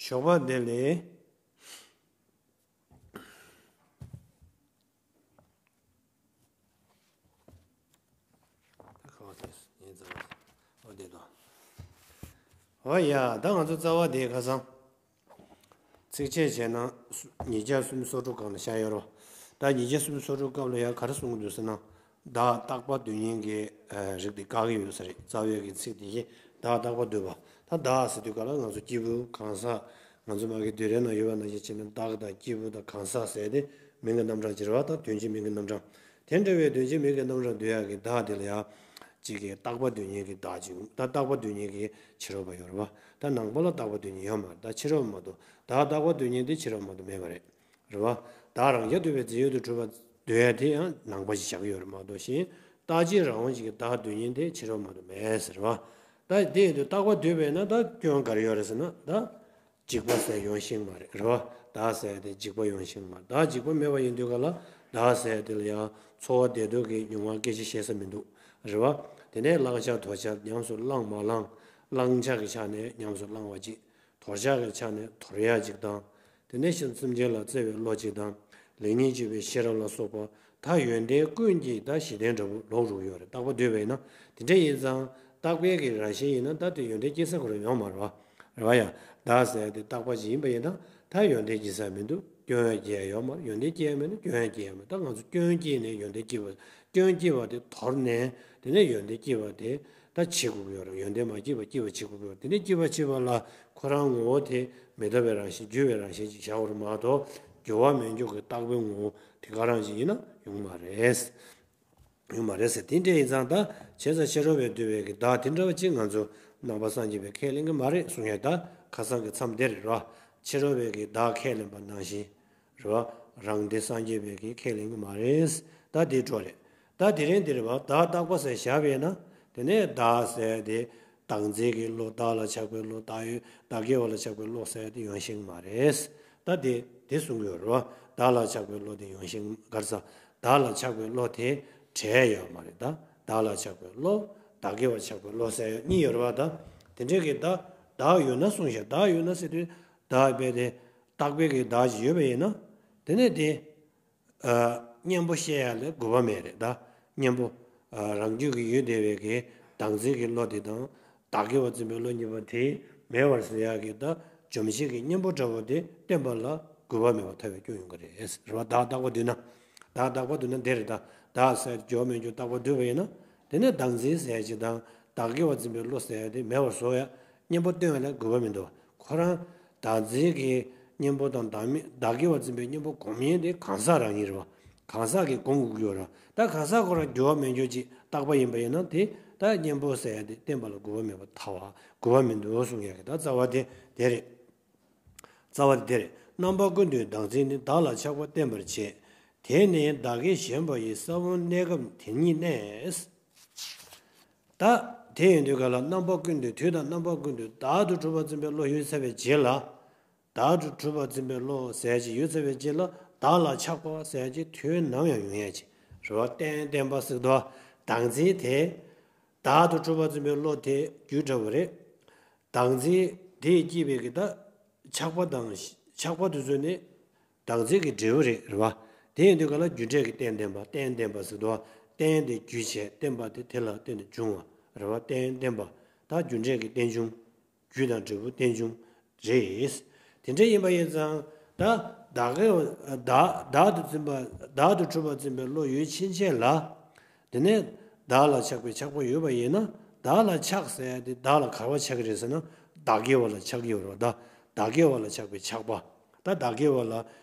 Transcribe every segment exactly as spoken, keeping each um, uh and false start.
ཞོགས་པ་བདེ་ལེགས། འོ་ཡ། ད་ང་ཚོ་རྩ་བ་དེ་ཁ་སང་ཚིགས་བཅད་བྱས་ན་ཉིས་བརྒྱ་སུམ་ཅུ་སོ་དྲུག་སྒང་ལ་བཞག་ཡོད་རེད་བ། ད་ཉིས་བརྒྱ་སུམ་ཅུ་སོ་དྲུག་སྐབས་ལ་ཡང་ག་རེ་གསུང་གི་འདུག་ཟེར་ན། བདག་རྟག་པ་སྡུད་ཉིད་ཀྱི་རིགས་དེ་བཀག་གི་ཡོད་ས་རེད། རྩ་བའི་གི་ཚིག་དེ་བཞིན་བདག་རྟག་པ་སྡུད་པ། ད་བདག་ཟེར་དུས་ག་ལ་ང་ཚོ་སྐྱེས་བུ་གང་ཟག་ང་ཚོ་མ་གི་དུས་རབས་ནང་ཡོད་པ་ནང་བཞིན་བྱས་ན་བདག་དང་སྐྱེས་བུ་དང་གང་ཟག་ཟེར་ཏེ་མིང་གི་རྣམ་གྲངས་ཅིག་རེད་བ། ད་དོན་གྱི་མིང་གི་རྣམ་གྲངས། དེ་འདྲ་བའི་དོན་གྱི་མིང་གི་རྣམ་གྲངས་སྡུད་ཡག་གི་བདག་དེ་ལ་ཡང་གཅིག་གི་རྟག་པ་སྡུད་ཉིད་ཀྱི་བདག་ཅིག་ད་རྟག་པ་སྡུད་ཉིད་ཀྱི་ཕྱི་རོལ་པ་ཡོད་རེད་བ། ད་ནང་པ་ལ་རྟག་པ་སྡུད་ཉིད་ཡོད་མ་རེད། ད་ཕྱི་རོལ་པ་མ་གཏོགས་བདག་རྟག་པ་སྡུད་ཉིད་དེ་ཕྱི་རོལ་པ་མ་གཏོགས་མེད་པ་རེད། རེད་བ། བདག་རང་རྐྱ་ཐུབ་པའི་རྫས་ཡོད་དུ་གྲུབ་པ་སྡུད་ཡ་དེ་ཡང་ནང་པ་ཞིག་བཞག་གི་ཡོད་རེད་མ་གཏོགས་ཤིང་། རྟག་གཅིག་རང་དབང་ཅིག་གི་བདག་སྡུད་ཉིད་དེ་ཕྱི་རོལ་མ་གཏོགས་མེད་ཟེར་བ། ད་དེ་ཡིན་དུས་རྟག་པ་སྡུད་པས་ན་ད་སྐྱོན་ག་རེ་ཡོད་རེད་ཟེར་ན། ད་འཇིགས་པ་ཟེར་ཡོང་ཤེས་མ་རེད། རེད་བ། བདག་ཟེར་ཡ་དེ་འཇིགས་པ་ཡོང་ཤེས་མ་རེད། བདག་འཇིགས་པ་མེད་པ་ཡིན་དུས་ག་ལ་བདག་ཟེར་ཡ་དེ་ལ་ཡང་ཚོར་བ་བདེ་སྡུག་གི་མྱོང་བ་སྐད་ཆ་བཤད་ས་མི་འདུག་རེད་བ། དེ་ནས་བླང་བྱ་དོར་བྱ་ཉམས་སུ་བླངས་མ་བླངས། བླང་བྱ་གི་ཆ་ནས་ཉམས་སུ་བླངས་པ་ཅིག་དོར་བྱ་གི་ཆ་ནས་དོར་ཡ་ཅིག་དང་། དེ་ནས་སེམས་ཅན་ལ་བརྩེ་བའི་བློ་ཅིག་དང་། ལེགས་ཉེས་དཔྱོད་པའི་ཤེས་རབ་ལ་སོགས་པ་ད་ཡོན་ཏན་ཀུན་གྱི་ད་གཞི་རྟེན་འདྲ་པོ་ལོག་རུ་ཡོད་རེད། རྟག་པ་སྡུད་པ་ཡིན་ན། དེ་འདྲ་ཡིན་ཙང་རྟག་པའི་གི་རང་བཞིན་ཡིན་ན་ད་དེ་ཡོན་ཏན་སྐྱེ་ས་ཁོ་རང་ཡོད་མ་རེད་བ། རེད་བ་ཡ། བདག་ཟེར་ཡ་དེ་རྟག་པ་ཞིག་ཡིན་པ་ཡིན་ན་ད་ཡོན་ཏན་སྐྱེ་ས་མི་འདུག་སྐྱོན་ཡང་སྐྱེ་ཡ་ཡོད་མ་རེད། ཡོན་ཏན་སྐྱེ་ཡ་མེད་ན་སྐྱོན་ཡང་སྐྱེ་ཡ་མེད། ད་ང་ཚོ་སྐྱོན་སྐྱེས་ནས་ཡོན་ཏན་སྐྱེ་བ། སྐྱོན་སྐྱེ་བ་དེ་དོར་ནས་དེ་ནས་ཡོན་ཏན་སྐྱེ་བ་དེ། ད་བྱེད་དགོས་ཀྱི་ཡོད་རེད། ཡོན་ཏན་མ་སྐྱེས་པ་སྐྱེ་བ་བྱེད་དགོས་ཀྱི་ཡོད་རེད། དེ་ནས་སྐྱེ་བ་བྱེད་པ་ལ་ཁོ་རང་ངོ་བོ་དེ་མི་རྟག་པའི་རང་བཞིན་འགྱུར་བའི་རང་བཞིན་ཅིག་བཞག་པ་རེད་མ་གཏོགས་འགྱུར་བ་མེད་འགྱུར་གྱི་རྟག་པའི་ངོ་བོ་དེ་ག་རང་ཅིག་ཡིན་ན་ཡོང་མ་རེད། ཡོང་མ་རེད་ཟེར། དེ་འདྲ་ཡིན་ཙང་ད་བྱས་ཙང་ཕྱི་རོལ་པས་བསྡུས་པའི་གི་བདག་དེ་འདྲ་བ་ཅིག་ང་ཚོ་ནང་པ་སངས་རྒྱས་པས་ཁས་ལེན་གྱི་མ་རེད་གསུང་ཡ། ད་ཁ་སང་གི་མཚམས་དེ་རེད་རོ། ཕྱི་རོལ་པས་གི་བདག་ཁས་ལེན་པ་ནང་བཞིན། རེད་བ། རང་སྡེ་སངས་རྒྱས་པའི་གི་ཁས་ལེན་གྱི་མ་རེད། ད་དེ་འགྲོ་རེད། ད་དེ་རིང་འདིར་བ་བདག་རྟག་པ་ཟེར་བཞག་པས་ན། དེ་ནས་བདག་ཟེར་དེ་བདག་འཛིན་གྱི་བློ། བདག་ལ་ཆགས་པའི་བློ། བདག་ཡོད་བདག་གི་བ་ལ་ཆགས་པའི་བློ་ཟེར་དེ་ཡོང་ཤེས་ཀྱི་མ་རེད། ད་དེ་དེ་གསུང་གི་ཡོད་རེད་བ། བདག་ལ་ཆགས་པའི་བློ་དེ་ཡོང་ཤེས་ག་རེ་ཟ། བདག་ལ་ཆགས་པའི་བློ་དེ་བྲལ་ཡོད་མ་རེད། ད་བདག་ལ་ཆགས་པའི་བློ། བདག་གི་བ་ཆགས་པའི་བློ་ཟེར་ཡོད་གཉིས་ཡོད་རེད་བ། ད་དེ་འདྲའི་གི་ད་བདག་ཡོད་ན་གསུངས་ཤག་བདག་ཡོད་ན་ཟེར་དུས་བདག་པས་དེ། རྟག་པའི་གི་བདག་ཅིག་ཡོད་པ་ཡིན་ན། དེ་ནས་དེ། ཨ། གཉེན་པོ་བཤད་ཡ་ལ་དགོས་པ་མེད་རེད་ད། གཉེན་པོ། ཨ། རང་རྒྱུད་ཀྱི་ཡུལ་དེ་བས་ཀྱི་བདག་འཛིན་གྱི་བློ་དེ་དང་། བདག་གི་བ་འཛིན་པའི་བློ་གཉིས་པོ་དེ་མེད་པར་བཟོ་ཡ་གི་ད་འཇོམས་བྱེད་ཀྱི་གཉེན་པོ་འདྲ་བོ་དེ་བསྟེན་པ་ལ་དགོས་པ་མེད་པར་ཐལ་བའི་སྐྱོན་ཡོང་གི་རེད། རེད་བ། བདག་རྟག་པ་སྡུད་ན། བདག་རྟག་པ་སྡུད་ན་དེ་རེད་ད། བདག་ཟེར་འགྱུར་མེད་འགྱུར་རྟག་པ་སྡུད་པ་ཡིན་ན། དེ་ནས་བདག་འཛིན་ཟེར་ཅིག་དང་། བདག་གི་བ་འཛིན་པའི་བློ་ཟེར་དེ་མེད་པར་བཟོ་ཡ། གཉེན་པོ་བསྟེན་ཡ་ལ་དགོས་པ་མི་འདུག་ཁོ་རང་བདག་འཛིན་གྱི་གཉེན་པོ་དང་བདག་མེད་བདག་གི་བ་འཛིན་པའི་གཉེན་པོ་སྒོམ་ཡས་དེ་གང་ཟག་རང་ཉིད་རེད་བ། གང་ཟག་གིས་སྒོམ་དགོས་ཀྱི་ཡོད་ར། ད་གང་ཟག་ཁོ་རང་འགྱུར་བ་མེད་འགྱུར་ཅིག་རྟག་པ་ཡིན་པ་ཡིན་ན་དེ་ད་གཉེན་པོ་ཟེར་ཡ་དེ་བསྟེན་པ་ལ་དགོས་པ་མེད་པ་ཐལ་བ་དགོས་པ་མི་འདུག་གསུང་ཡ་གི་ད་རྩ་བ་དེ་དེ་རེད། རྩ་བ་དེ་དེ་རེད། རྣམ་པ་ཀུན་ཏུ་བདག་འཛིན་ནི། བདག་ལ་ཆགས་པ་བརྟན་པར་བྱེད། དེ་ནི་བདག་གིས་ཞེན་པ་ཡི། ས་བོན་གནས་སྐབས་དེ་ཉིད་གནས། ད་དེ་ཡིན་དུས་ག་ལ་རྣམ་པ་ཀུན་ཏུ་དུས་དང་རྣམ་པ་ཀུན་ཏུ་བདག་ཏུ་གྲུབ་པ་འཛིན་པའི་བློ་ཡོད་ཚར་བའི་རྗེས་ལ། བདག་ཏུ་གྲུབ་པ་འཛིན་པའི་བློ་ཟེར་ཅིག་ཡོད་ཚར་བའི་རྗེས་ལ་བདག་ལ་ཆགས་པ་ཟེར་ཅིག་དུས་ནམ་ཡང་ཡོང་ཡ་ཅིག་རེད་བ། རྟེན་བརྟེན་པ་ཟེར་དུས་བདག་འཛིན་དེ། བདག་ཏུ་གྲུབ་པ་འཛིན་པའི་བློ་དེ་རྒྱུ་འདྲ་བོ་རེད། བདག་འཛིན་དེས་བསྐྱེད་པའི་གི་ད་ཆགས་པ་དང་ཆགས་པ་དེ་ཚོ་ནི་བདག་འཛིན་གྱི་འབྲས་བུ་རེད། རེད་བ། དེ་ཡིན་དུས་ག་ལ་རྒྱུ་འབྲས་ཀྱི་རྟེན་བརྟེན་པ། རྟེན་བརྟེན་པ་ཟེར་དུས་རྟེན་དེ་རྒྱུ་བྱས་བརྟེན་པ་དེ་དེ་ལ་བརྟེན་ནས་འབྱུང་བ་རེད་བ། རྟེན་བརྟེན་པ་ད་རྒྱུ་འབྲས་ཀྱི་རྟེན་འབྱུང་། རྒྱུ་དང་འབྲས་བུ་རྟེན་འབྱུང་རེད། དེ་འདྲ་ཡིན་པ་ཡིན་ཙང་ད་བདག་གི་བདག་བདག་ཏུ་འཛིན་པ་བདག་ཏུ་གྲུབ་པ་འཛིན་པའི་བློ་ཡོད་ཕྱིན་ཆད་ལ། དེ་ནས་བདག་ལ་ཆགས་པའི་ཆགས་པ་ཡོད་པ་ཡིན་ན། བདག་ལ་ཆགས་ཟེར་ཡ་དེ་བདག་ལ་ག་བ་ཆགས་ཀྱི་རེད་ཟེར་ན། བདག་གི་བ་ལ་ཆགས་ཀྱི་ཡོད་རེད་བ། ད་བདག་གི་བ་ལ་ཆགས་པའི་ཆགས་པ། ད་བདག་གི་བ་ལ་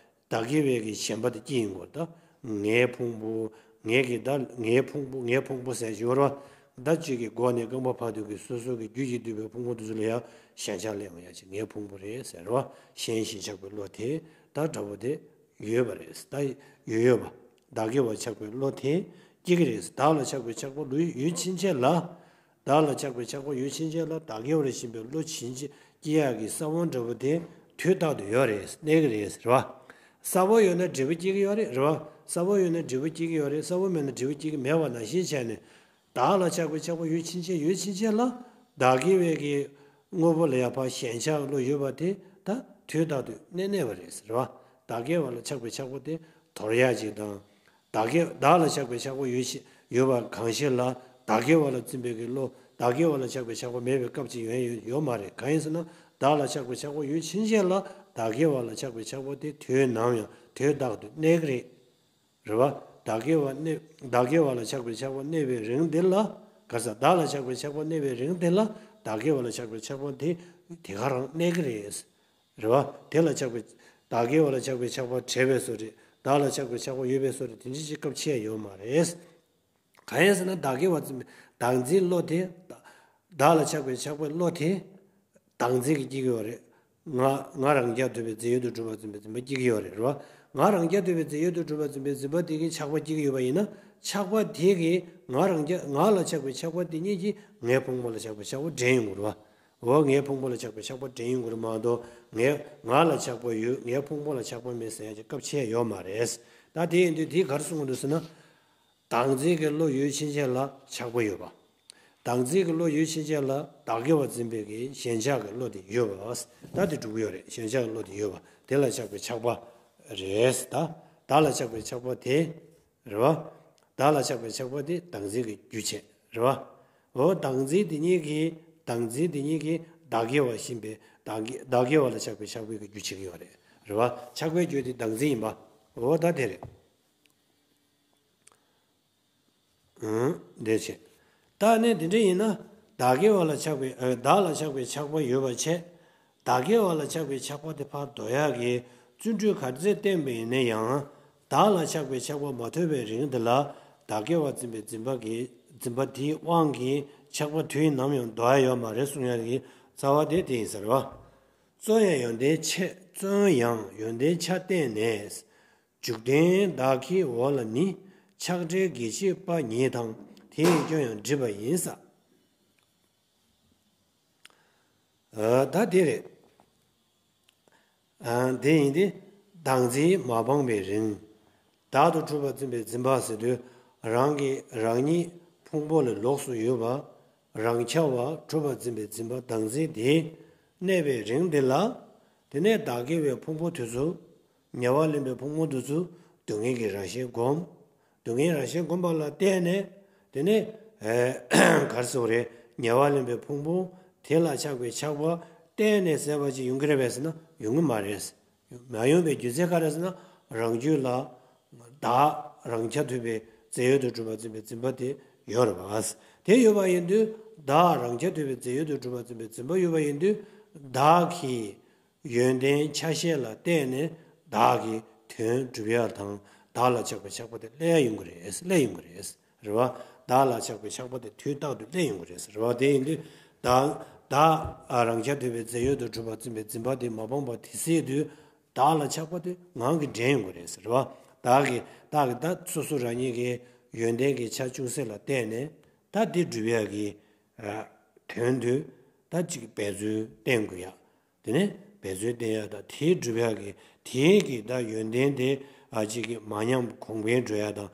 བདག་གི་བའི་གི་ཞེན་པ་དེ་སྐྱེ་ཡིན་དགོས། ད་ངའི་ཕུང་པོ། ངའི་གི་ད་ངའི་ཕུང་པོ་ངའི་ཕུང་པོ་ཟེར་ཡོད་རེད་བ། ད་གཅིག་གི་མགོ་ནས་རྐང་པ་བར་དུ་གི་སོ་སོ་གི་རྒྱུད་ཀྱིས་བསྡུས་པའི་ཕུང་པོ་དེ་ཚོ་ལ་ཡང་ཞེན་ཆགས་སླེབས་ཡོང་ཡ་ཅིག་ངའི་ཕུང་པོ་རེད་ཟེར་བ། ཞེན་ཞེན་ཆགས་པའི་བློ་དེ་ད་འདྲ་བོ་དེ་ཡོད་པ་རེད། ད་ཡོད་ཡོད་པ། བདག་གི་བ་ཆགས་པའི་བློ་དེ་སྐྱེ་གི་རེད། བདག་ལ་ཆགས་པའི་ཆགས་པ་ལུས་ཡོད་ཕྱིན་ཆད་ལ། བདག་ལ་ཆགས་པའི་ཆགས་པ་ཡོད་ཕྱིན་ཆད་ལ་བདག་གི་བར་བཞིན་པའི་བློ་ཕྱིན་ཆད་སྐྱེ་ཡག་གི་ས་བོན་འདྲ་བོ་དེ་དུས་རྟག་ཏུ་ཡོད་རེད། གནས་ཀྱི་རེད། རེད་བ། ས་བོན་ཡོད་ན་འབྲས་བུ་སྐྱེ་གི་ཡོད་རེད། རེད་བ། ས་བོན་ཡོད་ན་འབྲས་བུ་སྐྱེ་གི་ཡོད་རེད། ས་བོན་མེད་ན་འབྲས་བུ་སྐྱེ་གི་མེད་པ་ནང་བཞིན་བྱས་ནས། བདག་ལ་ཆགས་པའི་ཆགས་པ་ཡོད་ཕྱིན་ཆད་ཡོད་ཕྱིན་ཆད་ལ། བདག་གི་བའི་གི་དངོས་པོ་ལ་ཡང་ཕར་ཞེན་ཆགས་བློ་ཡོད་པ་དེ་ད་ དུས་རྟག་ཏུ་གནས་གནས་པ་རེད་ཟེར་བ། བདག་གི་བ་ལ་ཆགས་པའི་ཆགས་པ་དེ་དོར་ཡག་ཅིག་དང་། བདག་གི་བདག་ལ་ཆགས་པའི་ཆགས་པ་ཡོད་ཕྱིན་ཡོད་པ་གང་ཞིག་ལ་བདག་གི་བ་ལ་འཛིན་པའི་གི་བློ། བདག་གི་བ་ལ་ཆགས་པའི་ཆགས་པ་མེད་པའི་སྐབས་ཅིག་ཡོང་ཡོད་ཡོད་མ་རེད། གང་ཡིན་ཟེར་ན་བདག་ལ་ཆགས་པའི་ཆགས་པ་ཡོད་ཕྱིན་ཆད་ལ་བདག་གི་བ་ལ་ཆགས་པའི་ཆགས་པ་དེ་དུས་ནམ་ཡང་དུས་རྟག་ཏུ་གནས་ཀྱི་རེད། རེད་བ། བདག་གི་བ་གནས་བདག་གི་བ་ལ་ཆགས་པའི་ཆགས་པ་གནས་པའི་རིང་འདི་ལ། ག་ས་བདག་ལ་ཆགས་པའི་ཆགས་པ་གནས་པའི་རིང་འདི་ལ་བདག་གི་བ་ལ་ཆགས་པའི་ཆགས་པ་དེ་དེ་ག་རང་གནས་ཀྱི་རེད། རེད་བ། དེ་ལ་ཆགས་པའི་བདག་གི་བ་ལ་ཆགས་པའི་ཆགས་པ་བྲལ་བའི་བཟོ་རེད། བདག་ལ་ཆགས་པའི་ཆགས་པ་ཡོད་པའི་བཟོ་རེད། དེ་འདྲ་ཅིག་སྐབས་ཕྱེ་ཡ་ཡོད་མ་རེད། གང་ཡིན་ཟེར་ན་བདག་གི་བ་འཛིན་པའི་བདག་འཛིན་བློ་དེ། བདག་ལ་ཆགས་པའི་ཆགས་པའི་བློ་དེ། བདག་འཛིན་གྱིས་སྐྱེ་གི་ཡོད་རེད། ང་ང་རང་རྐྱ་ཐུབ་པའི་རྫས་ཡོད་དུ་གྲུབ་པ་འཛིན་པའི་འཛིན་པ་སྐྱེ་གི་ཡོད་རེད། རེད་བ། ང་རང་རྐྱ་ཐུབ་པའི་རྫས་ཡོད་དུ་གྲུབ་པ་འཛིན་པའི་འཛིན་པ་དེ་གིས་ཆགས་པ་སྐྱེ་གི་ཡོད་པ་ཡིན་ན། ཆགས་པ་དེ་གིས་ང་རང་རྐྱ་ང་ལ་ཆགས་པའི་ཆགས་པ་དེ་ཉིད་ཀྱིས་ངའི་ཕུང་པོ་ལ་ཆགས་པའི་ཆགས་པ་འདྲེན་ཡོང་གི་རེད་བ། འོ་ངའི་ཕུང་པོ་ལ་ཆགས་པའི་ཆགས་པ་འདྲེན་ཡོང་གི་རེད་མ་གཏོགས། ངའི་ང་ལ་ཆགས་པ་ཡོད། ངའི་ཕུང་པོ་ལ་ཆགས་པ་མེད་ཟེར་ཡ་ཅིག་སྐབས་ཕྱེ་ཡ་ཡོད་མ་རེད། ད་དེ་ཡིན་དུས་དེ་ག་རེ་གསུང་གི་འདུག་ཟེར་ན། བདག་འཛིན་གྱི་བློ་ཡོད་ཕྱིན་ཆད་ལ་ཆགས་པ་ཡོད་པ། བདག་འཛིན་གྱི་བློ་ཡོད་ཕྱིན་ཆད་ལ་བདག་གི་བ་འཛིན་པའི་གི་ཞེན་ཆགས་ཀྱི་བློ་དེ་ཡོད་པ། ད་དེ་འགྲུབ་ཀྱི་ཡོད་རེད། ཞེན་ཆགས་ཀྱི་བློ་དེ་ཡོད་པ། དེ་ལ་ཆགས་པའི་ཆགས་པ་རེད། ད་བདག་ལ་ཆགས་པའི་ཆགས་པ་དེ་རེད་བ། བདག་ལ་ཆགས་པའི་ཆགས་པ་དེ་བདག་འཛིན་གྱི་རྒྱུ་བྱས་རེད་བ། འོ་བདག་འཛིན་དེ་ཉིད་ཀྱིས་བདག་འཛིན་དེ་ཉིད་ཀྱིས་བདག་གི་བ་ཞེན་པའི་བདག་གི་བདག་གི་བ་ལ་ཆགས་པའི་ཆགས་པའི་གི་རྒྱུ་བྱེད་ཀྱི་ཡོད་རེད། རེད་བ། ཆགས་པའི་རྒྱུ་དེ་བདག་འཛིན་ཡིན་པ། འོ་ད་དེ་རེད། འོང་། འདི་བྱས། ད་ནི་དེ་འདྲ་ཡིན་ན། བདག་གི་བ་ལ་ཆགས་པའི་ཨ། བདག་ལ་ཆགས་པའི་ཆགས་པ་ཡོད་པ་བྱས། བདག་གི་བ་ལ་ཆགས་པའི་ཆགས་པ་དེ་ཕར་དོར་ཡག་གི་བརྩོན་འགྲུས་ག་ཚད་བསྟེན་པ་ཡིན་ན་ཡང་། བདག་ལ་ཆགས་པའི་ཆགས་པ་མ་ཐོབ་པའི་རིང་དེ་ལ་བདག་གི་བ་འཛིན་པའི་འཛིན་པ་གི་འཛིན་པ་དེའི་དབང་གིས་ཆགས་པ་དུས་ནམ་ཡང་དོར་ཡ་ཡོད་མ་རེད་གསུང་ཡ་གི་རྩ་བ་དེ་དེ་ཡིན་ས་རེད་བ། རྩོད་ཡང་ཡོན་ཏན་ཆ་རྩོད་ཡང་ཡོན་ཏན་ཆ་བསྟན་ནས། འཇིག་རྟེན་བདག་གི་བ་ལ་ནི། ཆགས་བྲལ་དགེ་བྱེད་པ་ཉིད་དང་། དེས་སྐྱོན་ཡང་སྒྲིབ་པ་ཡིན་ས། ཨ། ད་དེ་རེད། ཨ། དེ་ཡིན་ཏེ། བདག་འཛིན་མ་སྤངས་པའི་རིང་། བདག་ཏུ་གྲུབ་པ་འཛིན་པའི་འཛིན་པ་ཟེར་དུས། རང་གི་རང་ཉིད་ཕུང་པོ་ལས་ལོགས་སུ་ཡོད་པ། རང་རྐྱ་བ་གྲུབ་པ་འཛིན་པའི་འཛིན་པ་བདག་འཛིན་དེ་གནས་པའི་རིང་དེ་ལ། དེ་ནས་བདག་གི་བའི་ཕུང་པོ་དེ་ཚོ། ཉེ་བར་ལེན་པའི་ཕུང་པོ་དེ་ཚོ་སྡུག་བསྔལ་གྱི་རང་བཞིན་བསྒོམ། སྡུག་བསྔལ་རང་བཞིན་བསྒོམ་པ་ལ་བརྟེན་ནས། དེ་ནས་ཨེ། ག་རེ་ཟེར་དགོས་རེད། ཉེ་བར་ལེན་པའི་ཕུང་པོ་དེ་ལ་ཆགས་པའི་ཆགས་པ་གཏན་ནས་ཟད་པ་ཅིག་ཡོང་གི་རེད་པས་ཟེར་ན་ཡོང་གི་མ་རེད། མ་ཡོང་བའི་རྒྱུ་མཚན་ག་རེ་ཟེར་ན། རང་རྒྱུད་ལ་བདག་རང་རྐྱ་ཐུབ་པའི་རྫས་ཡོད་དུ་གྲུབ་པ་འཛིན་པའི་འཛིན་པ་དེ་ཡོད་རེད་པ། དེ་ཡོད་པ་ཡིན་དུས་བདག་རང་རྐྱ་ཐུབ་པའི་རྫས་ཡོད་དུ་གྲུབ་པ་འཛིན་པའི་འཛིན་པ་ཡོད་པ་ཡིན་དུས། བདག་གི་ཡོན་ཏན་ཆ་ཤས་ལ་བརྟེན་ནས་བདག་གི་དོན་སྒྲུབ་ཡ་དང་། བདག་ལ་ཆགས་པའི་ཆགས་པ་དེ་སླེབས་ཡོང་གི་རེད། སླེབས་ཡོང་གི་རེད། རེད་བ། བདག་ལ་ཆགས་པའི་ཆགས་པ་དེ་དུས་རྟག་ཏུ་སླེབས་ཡོང་གི་རེད། རེད་བ། དེ་ཡིན་དུས་བདག་བདག་རང་རྐྱ་ཐུབ་པའི་རྫས་ཡོད་དུ་གྲུབ་པ་འཛིན་པའི་འཛིན་པ་དེ་མ་སྤངས་པ་དེ་སྲིད་དུས། བདག་ལ་ཆགས་པ་དེ་ངང་གིས་འདྲེན་ཡོང་གི་རེད། རེད་བ། བདག་གིས་བདག་གིས་ད་སོ་སོ་རང་ཉིད་ཀྱི་ཡོན་ཏན་གྱི་ཆ་ཅུང་ཟད་ལ་བརྟེན་ནས། ད་དེ་སྒྲུབ་ཡ་གི་དོན་དུ་ད་ཅིག་འབད་རྩོལ་བསྟེན་དགོས་ཡ། དེ་ནས་འབད་རྩོལ་བསྟེན་ཡ་དང་། དེའི་སྒྲུབ་ཡ་གི་དེའི་གི་ད་ཡོན་ཏན་དེ་ཨ་ཅིག་གི་མ་ཉམས་གོང་འཕེལ་འགྲོ་ཡ་དང་།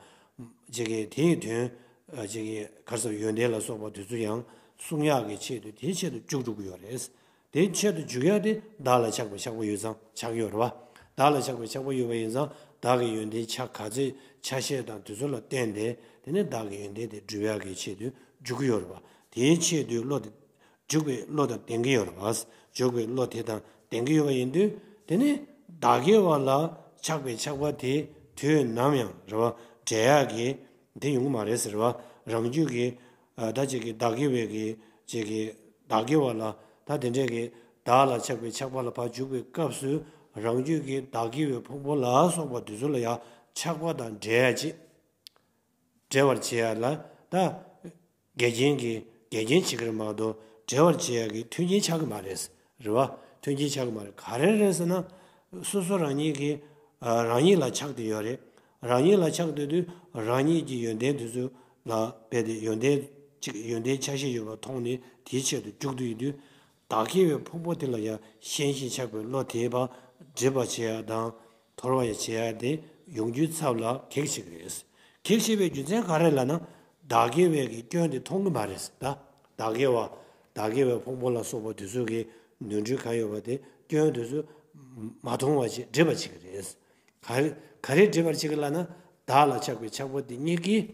ཅིག་གི་དེའི་དོན་ཨ་ཅིག་གི་ག་རེ་ཟེར། ཡོན་ཏན་ལ་སོགས་པ་དེ་ཚོ་ཡང་སྲུང་ཡག་གི་ཆེད་དུ། དེའི་ཆེད་དུ་འཇུག་འགྲོ་གི་ཡོད་རེད། དེའི་ཆེད་དུ་འཇུག་ཡ་དེ་བདག་ལ་ཆགས་པའི་ཆགས་པ་ཡོད་ཙང་ཆགས་ཡོད་རེད་བ། བདག་ལ་ཆགས་པའི་ཆགས་པ་ཡོད་པ་ཡིན་ཙང་། བདག་གི་ཡོན་ཏན་ཆ་ག་ཚོད་ཆ་ཤས་དང་དེ་ཚོ་ལ་བརྟེན་ཏེ། དེ་ནས་བདག་གི་ཡོན་ཏན་དེ་སྒྲུབ་ཡག་གི་ཆེད་དུ་འཇུག་གི་ཡོད་རེད་བ། དེའི་ཆེད་དུ་བློ་དེ། འཇུག་པའི་བློ་དང་ལྡན་གྱི་ཡོད་རེད་བ། འཇུག་པའི་བློ་དེ་དང་ལྡན་གྱི་ཡོད་པ་ཡིན་དུས། དེ་ནི་བདག་གི་བ་ལ་ཆགས་པའི་ཆགས་པ་དེ་དུས་ནམ་ཡང་རེད་བ། འབྲལ་ཡག་གི་དེ་ཡོང་གི་མ་རེད་ཟེར་བ། རང་རྒྱུད་ཀྱི་ཨ་ད་ཅིག་གི་བདག་གི་བའི་གི་ཅིག་གི་བདག་གི་བ་ལ། ད་དེ་འདྲས་ཀྱི་བདག་ལ་ཆགས་པའི་ཆགས་པ་ལ་ཕར་འཇུག་པའི་སྐབས་སུ། རང་རྒྱུད་ཀྱི་བདག་གི་བའི་ཕུང་པོ་ལ་སོགས་པ་དེ་ཚོ་ལ་ཡང་ཆགས་པ་དང་འབྲལ་ཡག་ཅིག་འབྲལ་བར་བྱེད་ཡ་ལ་ད་འགལ་རྐྱེན་གྱི་འགལ་རྐྱེན་བྱེད་ཀྱི་རེད་མ་གཏོགས། འབྲལ་བར་བྱེད་ཡ་གི་མཐུན་རྐྱེན་ཆགས་ཀྱི་མ་རེད། རེད་བ། མཐུན་རྐྱེན་ཆགས་ཀྱི་མ་རེད། ག་རེ་རེད་ཟེར་ན། སོ་སོ་རང་ཉིད་ཀྱི་ཨ་རང་ཉིད་ལ་ཆགས་བསྡད་ཡོད་རེད། རང་ཉིད་ལ་ཆགས་བསྡད་དུས་རང་ཉིད་ཀྱི་ཡོན་ཏན་དེ་ཚོ་ལ་དཔེ་དེ་ཡོན་ཏན་གཅིག་ཡོན་ཏན་ཆ་ཤས་ཡོད་པ་མཐོང་ནས་དེའི་ཆེད་དུ་འཇུག་ཏུ་ཡོད་དུས། བདག་གི་བའི་ཕུང་པོ་དེ་ལ་ཡང་ཞེན་ཞིང་ཆགས་པའི་བློ་དེས་ཕར་སྒྲིབ་པར་བྱེད་ཡ་དང་། དོར་བར་བྱེད་ཡ་དེ་ཡོང་རྒྱུའི་ཚབ་ལ་གེགས་བྱེད་ཀྱི་རེད། གེགས་བྱེད་པའི་རྒྱུ་མཚན་ག་རེ་ལབ་ན། བདག་གི་བའི་གི་སྐྱོན་དེ་མཐོང་གི་མ་རེད། ད་བདག་གི་བ། བདག་གི་བའི་ཕུང་པོ་ལ་སོགས་པ་དེ་ཚོ་གི་ནོར་འཁྲུལ་གང་ཡོད་པ་དེ། སྐྱོན་དེ་ཚོ་ མ་མཐོང་བ་ཅིག་སྒྲིབ་པར་བྱེད་ཀྱི་རེད། ག་རེ་ག་རེ་སྒྲིབ་པར་བྱེད་ཀྱི་ལབ་ན། བདག་ལ་ཆགས་པའི་ཆགས་པ་དེ་གཉིས་ཀྱིས།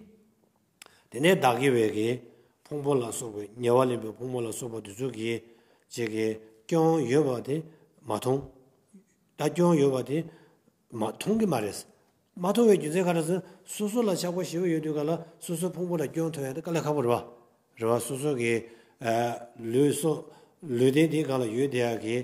དེ་ནས་བདག་གི་བའི་གི་ཕུང་པོ་ལ་སོགས་པའི་ཉེ་བར་ལེན་པའི་ཕུང་པོ་ལ་སོགས་པ་དེ་ཚོ་གི་ཅིག་གི་སྐྱོན་ཡོད་པ་དེ་མ་མཐོང་། ད་སྐྱོན་ཡོད་པ་དེ་མ་མཐོང་གི་མ་རེད། མ་མཐོང་བའི་རྒྱུ་མཚན་ག་རེ་ཟེར་ན། སོ་སོ་ལ་ཆགས་པ་ཞེ་པོ་ཡོད་དུས་ག་ལ་སོ་སོའི་ཕུང་པོ་ལ་སྐྱོན་མཐོང་ཡ་དེ་དཀའ་ལས་ཁག་པོ་རེད་བ། རེད་བ། སོ་སོ་གི་ཨ་ལུས་སོ་ལུས་རྟེན་དེའི་སྒང་ལ་ཡོད་བསྡད་ཡ་གི་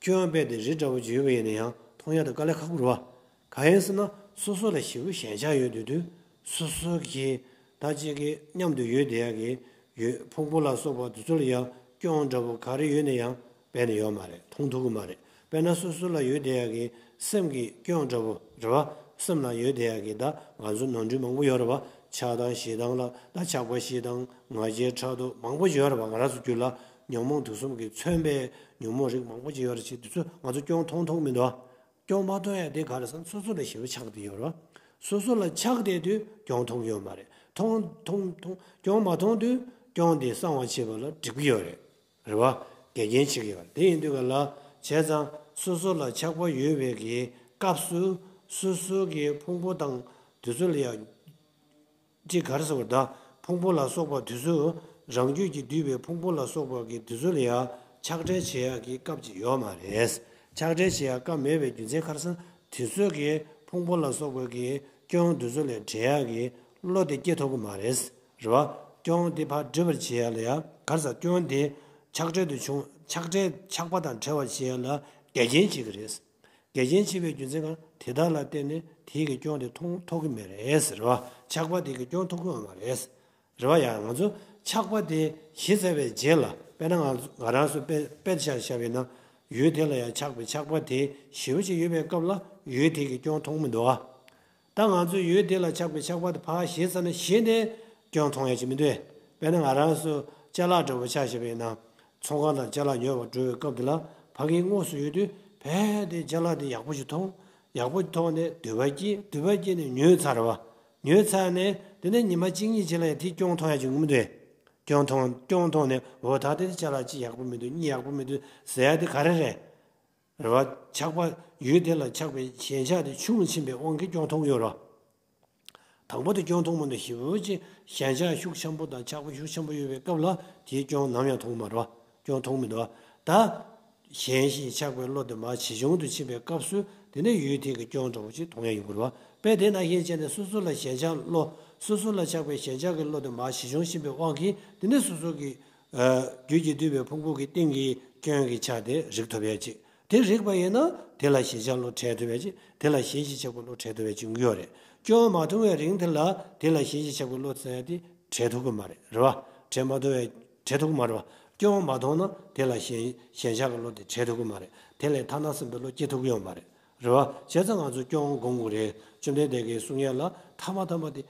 སྐྱོན་དཔེ་དེ་རི་འདྲ་བོ་ཅིག་ཡོད་པ་ཡིན་ན་ཡང་མཐོང་ཡ་དེ་དཀའ་ལས་ཁག་པོ་རེད་བ། གང་ཡིན་ཟེར་ན་སོ་སོ་ལ་ཞེ་པོ་ཞེན་ཆགས་ཡོད་དུས་དུས་སོ་སོ་གི་ད་ཅིག་གི་མཉམ་དུ་ཡོད་བསྡད་ཡ་གི་ཡོད་ཕུང་པོ་ལ་སོགས་པ་དེ་ཚོ་ལ་ཡང་སྐྱོན་འདྲ་བོ་ག་རེ་ཡོད་ན་ཡང་། དཔེར་ན་ཡོད་མ་རེད། མཐོང་ཐུབ་ཀྱི་མ་རེད། དཔེར་ན་སོ་སོ་ལ་ཡོད་བསྡད་ཡ་གི་སེམས་ཀྱི་སྐྱོན་འདྲ་བོ་རེད་བ། སེམས་ལ་ཡོད་བསྡད་ཡ་གི་ད་ང་ཚོ་ནོར་འཁྲུལ་མང་པོ་ཡོད་རེད་བ། ཆགས་སྡང་ཞེ་སྡང་ལ་ད་ཆགས་པ་ཞེ་སྡང་ང་རྒྱལ་ཕྲག་དོག་མང་པོ་ཡོད་རེད་བ། ང་རང་ཚོ་རྒྱུད་ལ་ཉོན་མོངས་དུག་གསུམ་གྱིས་མཚོན་པའི་ཉོན་མོངས་རིགས་མང་པོ་ཅིག་ཡོད་རེད། ཅིག་དེ་ཚོ་ང་ཚོ་སྐྱོན་མཐོང་མཐོང་མི་འདུག་བ། སྐྱོན་མ་མཐོང་ཡ་དེ་ག་རེ་ཟེར་ན་སོ་སོ་ལ་ཞེ་པོ་ཆགས་བསྡད་ཡོད་རེད་བ། སོ་སོ་ལ་ཆགས་བསྡད་དུས་སྐྱོན་མཐོང་གི་ཡོད་མ་རེད། མཐོང་མཐོང་མཐོང་སྐྱོན་མ་མཐོང་དུས་སྐྱོན་དེ་སངས་པ་བྱེད་པ་ལ་འགྲིག་གི་ཡོད་རེད། རེད་བ། འགལ་རྐྱེན་བྱེད་ཀྱི་ཡོད་རེད། དེ་ཡིན་དུས་ག་ལ་བྱས་ཙང་སོ་སོ་ལ་ཆགས་པ་ཡོད་པའི་གི་སྐབས་སུ་སོ་སོ་གི་ཕུང་པོ་དང་དེ་ཚོ་ལ་ཡང་ཅིག་ག་རེ་ཟེར་བ་ད་ཕུང་པོ་ལ་སོགས་པ་དེ་ཚོ་རང་རྒྱུད་ཀྱིས་བསྡུས་པའི་ཕུང་པོ་ལ་སོགས་པ་གི་དེ་ཚོ་ལ་ཡང་ཆགས་བྲལ་བྱེད་ཡག་གི་སྐབས་ཅིག་ཡོད་མ་རེད། ཆགས་བྲལ་བྱེད་ཡག་སྐབས་མེད་པའི་རྒྱུ་མཚན་ག་རེ་ཟེར་ན་དེ་ཚོ་གི་ཕུང་པོ་ལ་སོགས་པ་གི་སྐྱོན་དེ་ཚོ་ལས་བྲལ་ཡག་གི་བློ་དེ་སྐྱེ་ཐུབ་ཀྱི་མ་རེད། རེད་བ། སྐྱོན་དེ་ཕར་སྒྲིབ་པར་བྱེད་ཡ་ལ་ཡ། ག་རེ་ཟེར། སྐྱོན་དེ་ཆགས་བྲལ་དུ་བྱུང་། ཆགས་བྲལ་ཆགས་པ་དང་བྲལ་བར་བྱེད་ཡ་ལ་འགལ་རྐྱེན་བྱེད་ཀྱི་རེད། འགལ་རྐྱེན་བྱེད་པའི་རྒྱུ་མཚན་གང་། དེ་དག་ལ་བརྟེན་ནས་དེའི་གི་སྐྱོན་དེ་མཐོང་ཐུབ་ཀྱི་མེད་རེད་ཟེར་བ། ཆགས་པ་དེ་གི་སྐྱོན་མཐོང་གི་ཡོད་མ་རེད། རེད་བ། ཡང་ང་ཚོ་ཆགས་པ་དེ་ཞི་ཚར་བའི་རྗེས་ལ། དཔེར་ན་ང་ང་རང་ཚོ་དཔེ་དཔེ་ཆ་བཞག་པ་ཡིན་ན། ཡུལ་དེ་ལ་ཡང་ཆགས་པའི་ཆགས་པ་དེ་ཞེ་པོ་ཅིག་ཡོད་པའི་སྐབས་ལ་ཡུལ་དེ་གི་སྐྱོན་མཐོང་མི་འདུག་ཨ། ད་ང་ཚོས་ཡུལ་དེ་ལ་ཆགས་པའི་ཆགས་པ་དེ་ཕར་ཞི་ཚར་ནས་གཞི་ནས་སྐྱོན་མཐོང་ཡ་ཅིག་མི་འདུག་དཔེར་ན་ང་རང་ཚོ་ཅ་ལག་འདྲ་པོ་ཆ་བཞག་པ་ཡིན་ན། ཚོང་ཁང་ལ་ཅ་ལག་ཉོ་བར་འགྲོ་བའི་སྐབས་དེ་ལ་ཕ་གིའི་དངོས་སུ་ཡོད་དུས་རྦད་དེ་ཅ་ལག་དེ་ཡག་པོ་ཞིག་མཐོང་། ཡག་པོ་མཐོང་ནས་འདོད་པ་སྐྱེས། འདོད་པ་སྐྱེས་ནས་ཉོས་ཚར་བ། ཉོས་ཚར་ནས་དེ་ནས་ཉི་མ་གཅིག་གཉིས་རྗེས་ལ་ཡང་དེ་སྐྱོན་མཐོང་ཡ་ཅིག་ཡོང་གི་མི་འདུག་སྐྱོན་མཐོང་སྐྱོན་མཐོང་ནས་འོ་ད་དེ་ཅ་ལག་གཅིག་ཡག་པོ་མི་འདུག་གཉིས་ཡག་པོ་མི་འདུག་ཟེར་ཡ་དེ་ག་རེ་རེད། རེད་བ། ཆགས་པ་ཡུལ་དེ་ལ་ཆགས་པའི་ཞེན་ཆགས་དེ་ཆུང་ཕྱིན་པའི་དབང་གིས་སྐྱོན་མཐོང་གི་ཡོད་རེད། དང་པོ་དེ་སྐྱོན་མཐོང་མི་འདུག་ཞེ་པོ་ཅིག་ཞེན་ཆགས་ཤུགས་ཆེན་པོ་དང་ཆགས་པ་ཤུགས་ཆེན་པོ་ཡོད་པའི་སྐབས་ལ་དེའི་སྐྱོན་ནམ་ཡང་མཐོང་མ་རེད་བ། སྐྱོན་མཐོང་མི་འདུག་བ། ད་ཞེན་ཞིང་ཆགས་པའི་བློ་དེ་མར་ཇེ་ཆུང་དུ་ཕྱིན་པའི་སྐབས་སུ་དེ་ནས་ཡུལ་དེ་གི་སྐྱོན་འདྲ་བོ་ཅིག་མཐོང་ཡ་ཡོང་གི་རེད་བ། དཔེ་དེ་ནང་བཞིན་བྱས་ནས་སོ་སོ་ལ་ཞེན་ཆགས་བློ། སོ་སོ་ལ་ཆགས་པའི་ཞེན་ཆགས་ཀྱི་བློ་དེ་མར་ཇེ་ཆུང་ཕྱིན་པའི་དབང་གིས་དེ་ནས་སོ་སོ་གི་རྒྱུད་ཀྱིས་བསྡུས་པའི་ཕུང་པོ་གི་སྟེང་གི་སྐྱོན་གྱི་ཆ་དེ་རིག་ཐུབ་ཡ་ཅིག་དེ་རིག་པ་ཡིན་ན་དེ་ལ་ཞེན་ཆགས་བློ་བྲལ་ཐུབ་ཡ་ཅིག་དེ་ལ་ཞེན་ཞིང་ཆགས་པའི་བློ་བྲལ་ཐུབ་ཡ་ཅིག་ཡོང་གི་ཡོད་རེད། སྐྱོན་མ་མཐོང་བའི་རིང་དེ་ལ་དེ་ལ་ཞེན་ཞིང་ཆགས་པའི་བློ་ཟེར་ཡ་དེ་བྲལ་ཐུབ་ཀྱི་མ་རེད། རེད་བ། བྲལ་མ་ཐུབ་ཡ་བྲལ་ཐུབ་ཀྱི་མ་རེད་བ། སྐྱོན་མ་མཐོང་ན་དེ་ལ་ཞེན་ཞེན་ཆགས་ཀྱི་བློ་དེ་བྲལ་ཐུབ་ཀྱི་མ་རེད། དེ་ལས་ཐ་ན་སེམས་པའི་བློ་སྐྱེ་ཐུབ་ཀྱི་ཡོད་མ་རེད། རེད་བ། བྱས་ཙང་ང་ཚོ་སྐྱོན་སྒོམ་དགོས་རེད། བཅོམ་ལྡན་འདས་ཀྱིས་གསུང་ཡ་ལ་ཐ་མ་ཐ་མ་དེ་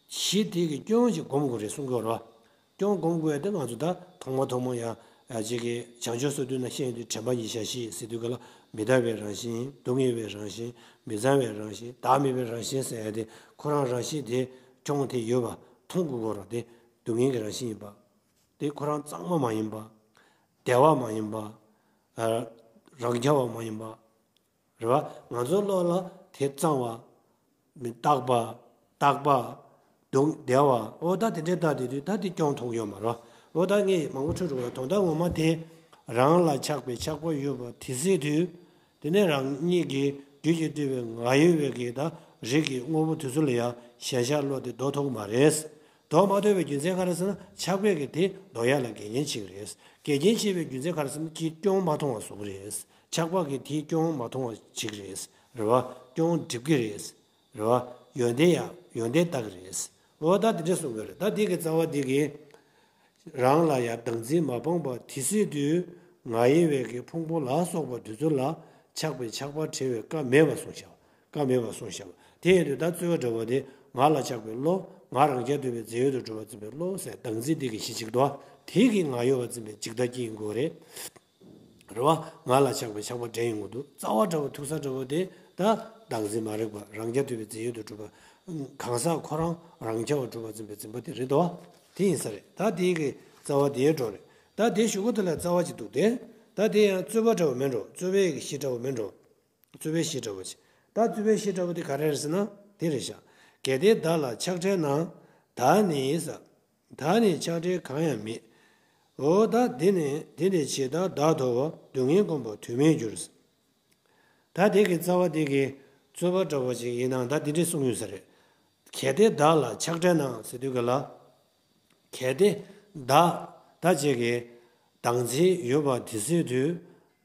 གཞི་དེ་གི་སྐྱོན་ཅིག་སྒོམ་དགོས་རེད་གསུང་གི་ཡོད་རེད་བ། སྐྱོན་སྒོམ་དགོས་ཏེ་ང་ཚོ་ད་ཐོག་མ་ཐོག་མ་ཡང་ཅིག་གི་བྱང་ཆུབ་སོ་བདུན་ན་བཤད་དུས་དྲན་པ་ཉིད་བཞག་ཤིག་ཟེར་དུས་ག་ལ་མི་རྟག་པའི་རང་བཞིན། སྡུག་བསྔལ་བའི་རང་བཞིན། མི་གཙང་བའི་རང་བཞིན། བདག་མེད་པའི་རང་བཞིན་ཟེར་ཡ་དེ་ཁོ་རང་རང་བཞིན་དེ་སྐྱོན་དེ་ཡོད་པ་མཐོང་དགོས་ཀྱི་རེད་དེ། སྡུག་བསྔལ་གྱི་རང་བཞིན་ཡིན་པ། དེ་ཁོ་རང་གཙང་མ་མ་ཡིན་པ། བདེ་བ་མ་ཡིན་པ། རང་རྐྱ་བ་མ་ཡིན་པ། རེད་བ། ང་ཚོའི་བློ་ལ་དེ་གཙང་བ། མི་རྟག་པ། རྟག་པ། སྡུག་བདེ་བ། འོ་ད་དེ་འདྲའི་ལྟ་དེ་དུས་ད་དེ་སྐྱོན་མཐོང་ཡོད་མ་རེད་བ། འོ་ད་ངས་མང་པོ་འཁྲུལ་འགྲོ་བ་དོན་དག་ངོ་མ་དེ། རང་ལ་ཆགས་པའི་ཆགས་པ་ཡོད་པ་དེ་སྲིད་དུས། དེ་ནས་རང་ཉིད་ཀྱི་རྒྱུད་ཀྱིས་བསྡུས་པའི་ང་ཡོད་པའི་གི་ད་རིགས་ཀྱི་དངོས་པོ་དེ་ཚོ་ལ་ཡང་ཞེན་ཆགས་བློ་དེ་ལྡོག་ཐུབ་ཀྱི་མ་རེད། ལྡོག་མ་ཐུབ་པའི་རྒྱུ་མཚན་ག་རེ་ཟེར་ན་ཆགས་པས་ཀྱི་དེ་ལྡོག་ཡ་ལ་འགལ་རྐྱེན་བྱེད་ཀྱི་རེད། འགལ་རྐྱེན་བྱེད་པའི་རྒྱུ་མཚན་ག་རེ་ཟེར་ན་ཀྱི་སྐྱོན་མ་མཐོང་བ་བཟོ་གི་རེད། ཆགས་པ་གི་དེའི་སྐྱོན་མ་མཐོང་བ་བྱེད་ཀྱི་རེད། རེད་བ། སྐྱོན་སྒྲིབ་ཀྱི་རེད། རེད་བ། ཡོན་ཏན་ཡང་ཡོན་ཏན་ལྟ་གི་རེད། འོ་ད་དེ་འདྲ་གསུང་གི་རེད། ད་དེ་གི་རྩ་བ་དེ་གི། རང་ལ་ཡང་བདག་འཛིན་མ་སྤངས་པ་དེ་སྲིད་དུ་ང་ཡིན་བའི་གི་ཕུང་པོ་ལ་སོགས་པ་དེ་ཚོ་ལ་ཆགས་པའི་ཆགས་པ་བྲལ་བའི་སྐབས་མེད་པ་གསུངས་བཞག་སྐབས་མེད་པ་གསུངས་བཞག་དེ་ཡིན་དུས་ད་རྩོད་པ་འདྲ་བོ་དེ་ང་ལ་ཆགས་པའི་བློ། ང་རང་རྐྱ་ཐུབ་པའི་རྫས་ཡོད་དུ་གྲུབ་པར་འཛིན་པའི་བློ་ཟེར་བདག་འཛིན་དེ་གི་གཞི་གཅིག་ཏུ། དེ་གི་ང་ཡོད་པར་འཛིན་པའི་འཇིག་ལྟ་སྐྱེ་ཡིན་དགོས་རེད། རེད་བ། ང་ལ་ཆགས་པའི་ཆགས་པ་འདྲེན་ཡོང་གི་འདུག་རྩ་བ་འདྲ་བོ་ཐུག་ས་འདྲ་བོ་དེ་ད་བདག་འཛིན་མ་རིག་པ་རང་རྐྱ་ཐུབ་པའི་རྫས་ཡོད་དུ་གྲུབ་པ། གང་ཟག་ཁོ་རང་རང་རྐྱ་བ་གྲུབ་པ་འཛིན་པའི་འཛིན་པ་དེ་རེད་དོ། དེ་ཡིན་ས་རེད། ད་དེའི་གི་རྩ་བ་དེའི་འགྲོ་རེད། ད་དེའི་གཞུག་གུ་དེ་ལ་རྩ་བ་ཅིག་འདུག་སྟེ། ད་དེ་ཡང་རྩོད་པ་འདྲ་བོ་མིན་འགྲོ། རྩོད་པའི་གི་གཞི་འདྲ་བོ་མིན་འགྲོ། རྩོད་པའི་གཞི་འདྲ་བོ་ཅིག་ད་རྩོད་པའི་གཞི་འདྲ་བོ་དེ་ག་རེ་རེད་ཟེར་ན་དེ་རེད་ཤག་གལ་ཏེ་བདག་ལ་ཆགས་བྲལ་ན། བདག་ནི་ས། བདག་ནི་ཆགས་བྲལ་གང་ཡང་མེད། འོ་ད་དེ་ནི་དེ་ནི་ཇི་ལྟར་བདག་དོར་བ། སྡུག་བསྔལ་བསྒོམ་པ་དུས་མིན་འགྱུར། ད་དེ་གི་རྩ་བ་དེ་གི་རྩོད་པ་འདྲ་བོ་ཅིག་ཡིན་ནའང་ད་དེ་འདྲས་གསུངས་ཡོད་ས་རེད། གལ་ཏེ་བདག་ལ་ཆགས་བྲལ་ན་ཟེར་དུས་ག་ལ། གལ་ཏེ་བདག་ད་ཅིག་གི་བདག་འཛིན་ཡོད་པ་དེ་སྲིད་དུ།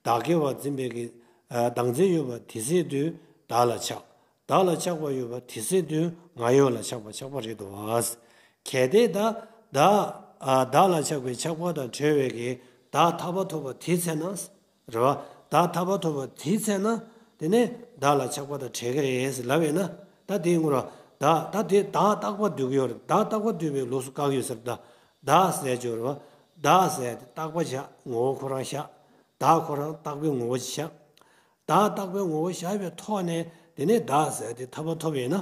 བདག་གི་བ་འཛིན་པའི་གི་ཨ་བདག་འཛིན་ཡོད་པ་དེ་སྲིད་དུ་བདག་ལ་ཆགས། བདག་ལ་ཆགས་པ་ཡོད་པ་དེ་སྲིད་དུ་ང་ཡོད་ལ་ཆགས་པ་ཆགས་པ་རེད་དོ། གལ་ཏེ་ད་བདག་ཨ་བདག་ལ་ཆགས་པའི་ཆགས་པ་དང་བྲལ་བའི་གི་བདག་ཐར་པ་ཐོབ་པ་དེའི་ཚེ་ན། རེད་བ། བདག་ཐར་པ་ཐོབ་པ་དེའི་ཚེ་ན། དེ་ནས་བདག་ལ་ཆགས་པ་དང་བྲལ་གི་རེད་ཟེར་ལབ་ཡོད་ན། ད་དེའི་ངོར་བ། བདག་ད་དེ་བདག་རྟག་པ་སྡུད་ཀྱི་ཡོད་རེད། བདག་རྟག་པ་སྡུད་པའི་ལུགས་སུ་བཀག་ཡོད་ཟེར། ད་བདག་ཟེར་ཡ་ཅིག་ཡོད་རེད་བ། བདག་ཟེར་ཡ་དེ་རྟག་པ་བཞག་ངོ་བོ་ཁོ་རང་བཞག་བདག་ཁོ་རང་རྟག་པའི་ངོ་བོ་ཞིག་བཞག་བདག་རྟག་པའི་ངོ་བོ་བཞག་པའི་ཐོག་ནས་དེ་ནས་བདག་ཟེར་ཡ་དེ་ཐར་པ་ཐོབ་ཡོད་ན།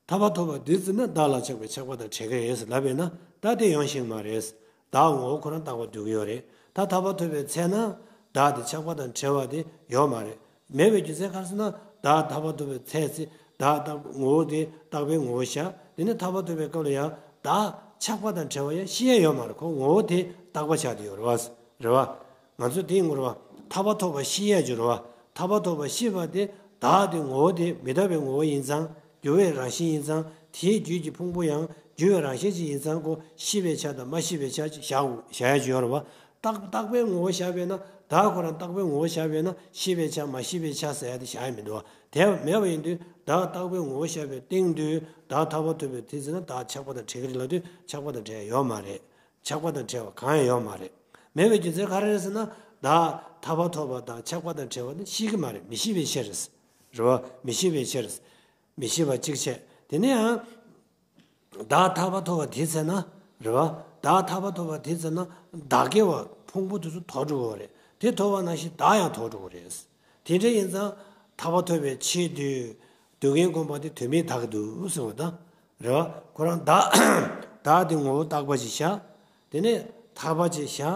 ཐར་པ་ཐོབ་པ་འདི་ཚེ་ན་བདག་ལ་ཆགས་པའི་ཆགས་པ་དང་བྲལ་གི་རེད་ཟེར་ལབ་པས་ན་ད་དེ་ཡོང་ཤེས་མ་རེད། བདག་ངོ་བོ་ཁོ་རང་རྟག་པ་སྡུད་ཀྱི་ཡོད་རེད། ད་ཐར་པ་ཐོབ་པའི་ཚེ་ན་བདག་དེ་ཆགས་པ་དང་བྲལ་བ་དེ་ཡོད་མ་རེད། མེད་པའི་རྒྱུ་མཚན་ག་རེ་ཟེར་ན་བདག་ཐར་པ་ཐོབ་པའི་ཚེ་ཚེ་བདག་རྟག་ངོ་བོ་དེ་རྟག་པའི་ངོ་བོ་བཞག་དེ་ནས་ཐར་པ་ཐོབ་པའི་སྐབས་ལ་ཡང་བདག་ཆགས་པ་དང་བྲལ་བ་ཡང་ཤེས་ཡ་ཡོད་མ་རེད། ཁོ་ངོ་བོ་དེ་རྟག་པ་ཆགས་བསྡད་ཡོད་རེད་བ། རེད་བ། ང་ཚོ་དེའི་ངོར་བ་ཐར་པ་ཐོབ་པ་ཤེས་ཡ་ཅིག་ཡོད་རེད་བ། ཐར་པ་ཐོབ་པ་ཤེས་པ་དེ་བདག་དེ་ངོ་བོ་དེ་མི་རྟག་པའི་ངོ་བོ་ཡིན་ཙང་། འགྱུར་བའི་རང་བཞིན་ཡིན་ཙང་། དེའི་རྒྱུད་ཀྱི་ཕུང་པོ་ཡང་འགྱུར་བའི་རང་བཞིན་ཅིག་ཡིན་ཙང་། ཁོ་ཤེས་པའི་ཆ་དང་མ་ཤེས་པའི་ཆ་ཅིག་བཞག་བཞག་ཡ་ཅིག་ཡོད་རེད་བ། རྟག་རྟག་པའི་ངོ་བོ་བཞག་པས་ན་བདག་ཁོ་རང་རྟག་པའི་ངོ་བོ་བཞག་པས་ན་ཤེས་པའི་ཆ་མ་ཤེས་པའི་ཆ་ཟེར་ཡ་དེ་བཞག་ཡ་མི་འདུག་བ། དེ་མེད་པ་ཡིན་དུས་བདག་རྟག་པའི་ངོ་བོ་བཞག་པའི་སྟེང་དུ་བདག་ཐར་པ་ཐོབ་པའི་དུས་ཚོད་ན་བདག་ཆགས་པ་དང་བྲལ་གི་རེད་ལབ་དུས་ཆགས་པ་དང་བྲལ་ཡ་ཡོད་མ་རེད། ཆགས་པ་དང་བྲལ་བ་གང་ཡང་ཡོད་མ་རེད། མེད་པའི་རྒྱུ་མཚན་ག་རེ་རེད་ཟེར་ན། བདག་ཐར་པ་ཐོབ་པ་དང་ཆགས་པ་དང་བྲལ་བ་ནི་ཤེས་ཀྱི་མ་རེད། མི་ཤེས་པའི་ཕྱིར། རེད་བ། མི་ཤེས་པའི་ཕྱིར། མི་ཤེས་པ་གཅིག་བྱས། དེ་ནས་ཡང་། བདག་ཐར་པ་ཐོབ་པ་དེའི་ཚེ་ན། རེད་བ། བདག་ཐར་པ་ཐོབ་པ་དེའི་ཚེ་ན་བདག་གི་བ་ཕུང་པོ་དེ་ཚོ་དོར་འགྲོ་གི་རེད། དེ་དོར་བ་ནང་བཞིན་བདག་ཡང་དོར་འགྲོ་གི་རེད། དེ་འདྲ་ཡིན་ཙང་ཐར་པ་ཐོབ་པའི་ཆེད་དུ་སྡུག་བསྔལ་བསྒོམ་པ་དེ་དོན་མེད་དག་གི་འདུག་ཟེར་བ་དང་། རེད་བ། ཁོ་རང་བདག་བདག་དེ་ངོ་བོ་རྟག་པ་ཞིག་བཞག་དེ་ནས་ཐར་པ་ཅིག་བཞག་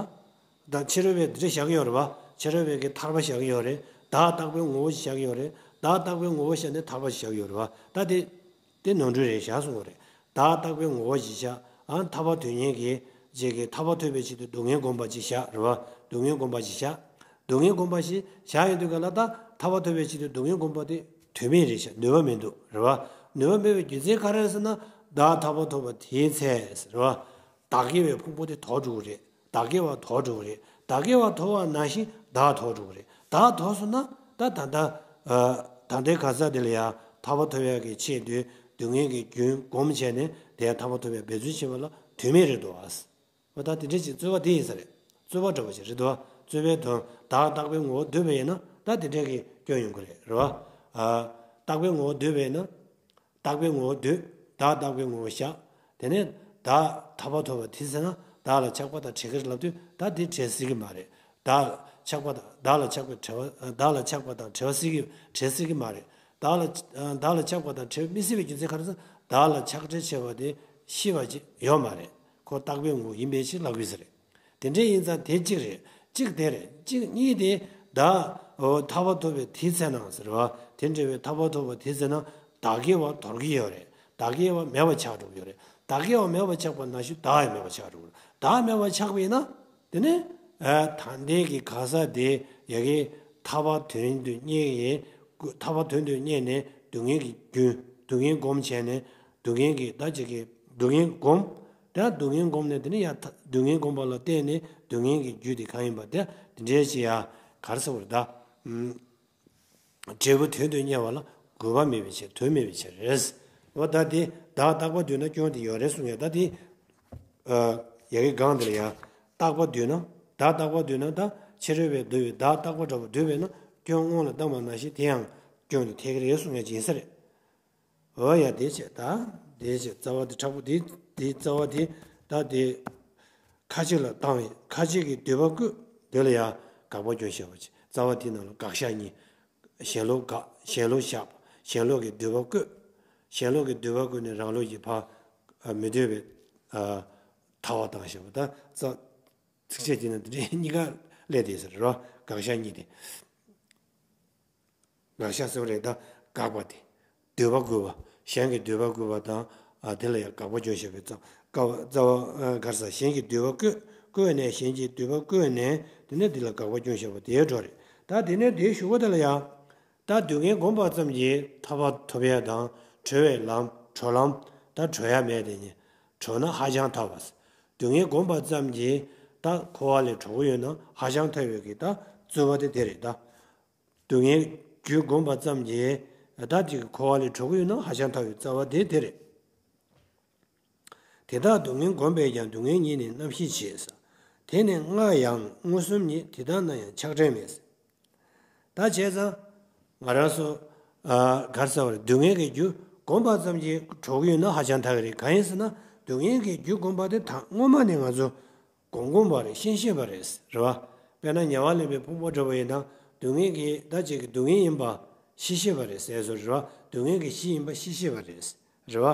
ད་ཕྱི་རོལ་པས་འདི་འདྲ་བཞག་གི་ཡོད་རེད་བ། ཕྱི་རོལ་པས་ཀྱི་ཐར་པ་བཞག་གི་ཡོད་རེད། བདག་རྟག་པའི་ངོ་བོ་ཞིག་བཞག་གི་ཡོད་རེད། བདག་རྟག་པའི་ངོ་བོ་བཞག་ནས་ཐར་པ་ཞིག་བཞག་གི་ཡོད་རེད་བ། ད་དེ་དེ་ནོར་འཁྲུལ་རེད་བཞག་གསུངས་པ་རེད། བདག་རྟག་པའི་ངོ་བོ་ཞིག་བཞག་ཨང་ཐར་པ་དོན་གཉེར་གྱི་རྗེས་ཀྱི་ཐར་པ་ཐོབ་པའི་ཆེད་དུ་སྡུག་བསྔལ་བསྒོམ་པ་ཅིག་བཞག་རེད་བ། སྡུག་བསྔལ་བསྒོམ་པ་ཞིག་བཞག་སྡུག་བསྔལ་བསྒོམ་པ་ཞིག་བཞག་ཡོང་དུས་ག་ལ་ད་ཐར་པ་ཐོབ་པའི་ཆེད་དུ་སྡུག་བསྔལ་བསྒོམ་པ་དེ་དོན་མེད་རེད་བཞག་ནུས་པ་མི་འདུག་རེད་བ། ནུས་པ་མེད་པའི་རྒྱུ་མཚན་ག་རེ་རེད་ཟེར་ན། བདག་ཐར་པ་ཐོབ་པ་དེའི་ཚེ་རེད་བ། བདག་གི་བའི་ཕུང་པོ་དེ་དོར་འགྲོ་གི་རེད། བདག་གི་བ་དོར་འགྲོ་གི་རེད། བདག་གི་བ་དོར་བ་ནང་བཞིན་བདག་དོར་འགྲོ་གི་རེད། བདག་དོར་སོང་ན་ད་ད་ལྟ་ཨ་ད་ལྟའི་ག་ས་དེ་ལ་ཡང་ཐར་པ་ཐོབ་ཡག་གི་ཆེད་དུ་སྡུག་བསྔལ་གྱི་རྒྱུན་སྒོམ་བྱས་ནས་དེ་ཡང་ཐར་པ་ཐོབ་ཡག་འབད་བརྩོན་བྱེད་པ་ལ་དོན་མེད་རེད་འདུག་ཨ། འོ་ད་དེ་འདྲ་ཞིག་རྩོད་པ་དེ་ཡིན་ས་རེད། རྩོད་པ་འདྲ་བོ་ཞིག་རེད་འདུག་ཨ། རྩོད་པའི་དོན་བདག་རྟག་པའི་ངོ་བོ་འདོད་པ་ཡིན་ན་ད་དེ་འདྲ་གི་སྐྱོན་ཡོང་གི་རེད་རེད་བ། ཨ་རྟག་པའི་ངོ་བོ་འདོད་པ་ཡིན་ན། རྟག་པའི་ངོ་བོ་འདོད། བདག་རྟག་པའི་ངོ་བོ་བཞག་དེ་ནས་བདག་ཐར་པ་ཐོབ་པ་དེ་ཚེ་ན་བདག་ལ་ཆགས་པ་དང་བྲལ་གི་རེད་ལབ་དུས་ད་དེ་བྲལ་སྲིད་ཀྱི་མ་རེད། བདག་ཆགས་པ་དང་བདག་ལ་ཆགས་པའི་བྲལ་བ་བདག་ལ་ཆགས་པ་དང་བྲལ་བ་སྲིད་ཀྱི་བྲལ་སྲིད་ཀྱི་མ་རེད། བདག་ལ་བདག་ལ་ཆགས་པ་དང་བྲལ་མི་སྲིད་པའི་རྒྱུ་མཚན་ག་རེ་ཟེར་ན་བདག་ལ་ཆགས་བྲལ་བྱས་པ་དེ་ཤེས་པ་ཅིག་ཡོད་མ་རེད། ཁོ་རྟག་པའི་ངོ་བོ་ཡིན་པའི་ཕྱིར་ལབ་དགོས་ས་རེད། དེ་འདྲ་ཡིན་ཙང་དེ་གཅིག་རེད། གཅིག་དེ་རེད། གཅིག་གཉིས་དེ་བདག་འོ་ཐར་པ་ཐོབ་པའི་དེའི་ཚེ་ན་ཟེར་བ་དེ་འདྲ་བའི་ཐར་པ་ཐོབ་པ་དེའི་ཚེ་ན་བདག་གི་བ་དོར་གྱི་ཡོད་རེད། བདག་གི་བ་མེད་པ་ཆགས་འགྲོ་གི་ཡོད་རེད། བདག་གི་བ་མེད་པ་ཆགས་པ་ནང་བཞིན་བདག་ཡང་མེད་པ་ཆགས་འགྲོ་གི་རེད། བདག་མེད་པ་ཆགས་པ་ཡིན་ན་དེ་ནི་ཨ་ད་ལྟའི་གི་ག་ས་དེ་ཡ་གི་ཐར་པ་དོན་དུ་གཉེར་ཡི་ཐར་པ་དོན་དུ་གཉེར་ནས་སྡུག་བསྔལ་གྱི་རྒྱུན་སྡུག་བསྔལ་སྒོམ་བྱས་ནས་སྡུག་བསྔལ་གྱི་ད་ཅིག་གི་སྡུག་བསྔལ་སྒོམ། ད་སྡུག་བསྔལ་བསྒོམས་ནས་དེ་ནས་ཡང་ཐ་སྡུག་བསྔལ་བསྒོམས་པ་ལ་བརྟེན་ནས་སྡུག་བསྔལ་གྱི་རྒྱུ་དེ་གང་ཡིན་པ་དེ་དེ་འདྲའི་ཅིག་ཡང་ག་རེ་ཟེར་བ་རེད་ད། འབྲས་བུ་དོན་དུ་གཉེར་བ་ལ་དགོས་པ་མེད་པའི་ཕྱིར་དོན་མེད་པའི་ཕྱིར་རེད། འོ་ད་དེ་བདག་རྟག་པ་འདོད་ན་སྐྱོན་དེ་ཡོད་རེད་གསུངས་ཡ། ད་དེ་ཡ་གི་སྒང་དེ་ལ་ཡང་རྟག་པ་འདོད་ན་བདག་རྟག་པ་འདོད་ན་ད་ཕྱི་རོལ་པས་འདོད་པའི་བདག་རྟག་པ་འདྲ་བོ་འདོད་པས་ན་སྐྱོན་སྔོན་ལ་བཏང་བ་ནང་བཞིན་དེ་ཡང་སྐྱོན་དུ་ཐལ་གྱི་རེད་གསུངས་ཡ་ཅིག་ཡིན་ས་རེད། འོ་ཡ་དེ་བྱས་ད། དེ་བྱས་རྩ་བ་དེ་དྲག་པོ་དེ་དེ་རྩ་བ་དེ་ད་དེ་ཁ་ཅིག་ལ་བཏང་བས་ཁ་ཅིག་གིས་འདོད་པ་བཀོད། དེ་ལ་ཡ་དགག་པ་སྐྱོན་བཤད་པ་བྱས། རྩ་བ་དེ་ནང་ལ་དགག་བཞག་གཉིས། གཞན་ལུགས་དགག་གཞན་ལུགས་བཞག་གཞན་ལུགས་ཀྱིས་འདོད་པ་བཀོད། གཞན་ལུགས་ཀྱིས་འདོད་པ་བཀོད་ནས་རང་ལུགས་ཀྱིས་ཕར་མི་འདོད་པའི་ཐལ་བ་བཏང་བཞག་པ་ད་རྩ། ཚིགས་བཅད་དེ་ནང་དེ་འདྲའི་གཉིས་ཀ་སླེབས་བསྡད་ཟེར་རོ། དགག་བཞག་གཉིས་དེ། དགག་བཞག་ཟེར་བ་རེད། ད་དགག་པ་དེ། འདོད་པ་བསྐུལ་བ། གཞན་གྱི་འདོད་པ་བསྐུལ་བ་དང་། ཨ། དེ་ལ་ཡང་དགག་པ་སྐྱོན་བཞག་པའི་རྩ། རྩ་བ། ཨ། ག་རེ་ཟེར། གཞན་གྱི་འདོད་པ་བསྐུལ། བསྐུལ་བ་ནས་གཞན་གྱི་འདོད་པ་བསྐུལ་བ་ནས། དེ་ནས་འདི་ལ་དགག་པ་སྐྱོན་བཞག་པ་དེའི་འགྲོ་རེད། ད་དེ་ནས་དེའི་གཞུག་གུ་དེ་ལ་ཡང་། ད་སྡུག་བསྔལ་བསྒོམས་པ་ཙམ་གྱིས་ཐར་པ་ཐོབ་ཡ་དང་། གྲོལ་བའི་ལམ། གྲོལ་ལམ། ད་གྲོལ་ཡ་མེད་དེ་ནི། གྲོལ་ན་ཧ་ཅང་ཐར་བ། སྡུག་བསྔལ་བསྒོམས་པ་ཙམ་གྱིས་ད་འཁོར་བ་ལས་གྲོལ་གྱི་ཡོད་ན་ཧ་ཅང་ཐར་བའི་གི་ད་རྩོད་པ་དེ་དེ་རེད་ད། སྡུག་བསྔལ་རྒྱུ་བསྒོམས་པ་ཙམ་གྱིས་ད་ཅིག་འཁོར་བ་ལས་གྲོལ་གྱི་ཡོད་ན་ཧ་ཅང་ཐར་བའི་རྩ་བ་དེ་དེ་རེད། དེ་དག་སྡུག་བསྔལ་བསྒོམས་པས་ཀྱང་། སྡུག་བསྔལ་ཉིད་ནི་རྣམ་ཤེས་བྱེད། དེ་ནི་སྔར་ཡང་མངོན་སུམ་ཉིད། དེ་ལྟར་ན་ཡང་ཆགས་བྲལ་མེད། ད་བྱས་ཙང་ང་རང་ཚོ། ཨ། ག་རེ་ཟེར་བ་རེད། སྡུག་བསྔལ་གྱི་རྒྱུ་བསྒོམས་པ་ཙམ་གྱིས་གྲོལ་གྱི་ཡོད་ན་ཧ་ཅང་ཐར་གྱི་རེད། གང་ཡིན་ཟེར་ན། སྡུག་བསྔལ་གྱི་རྒྱུ་བསྒོམས་པ་དེ་ད་སྔོན་མ་ནས་ང་ཚོ་སྒོམ་སྒོམ་པ་རེད། ཤེས་ཤེས་པ་རེད། རེད་བ། དཔེར་ན་ཉ་བ་ལེན་པའི་ཕུང་པོ་འདྲ་བོ་ཡིན་ན། སྡུག་བསྔལ་གྱི་ད་ཅིག་གི་སྡུག་བསྔལ་ཡིན་པ་ཤེས་ཤེས་པ་རེད་ཟེར་སོ། རེད་བ། སྡུག་བསྔལ་གྱི་གཞི་ཡིན་པ་ཤེས་ཤེས་པ་རེད། རེད་བ།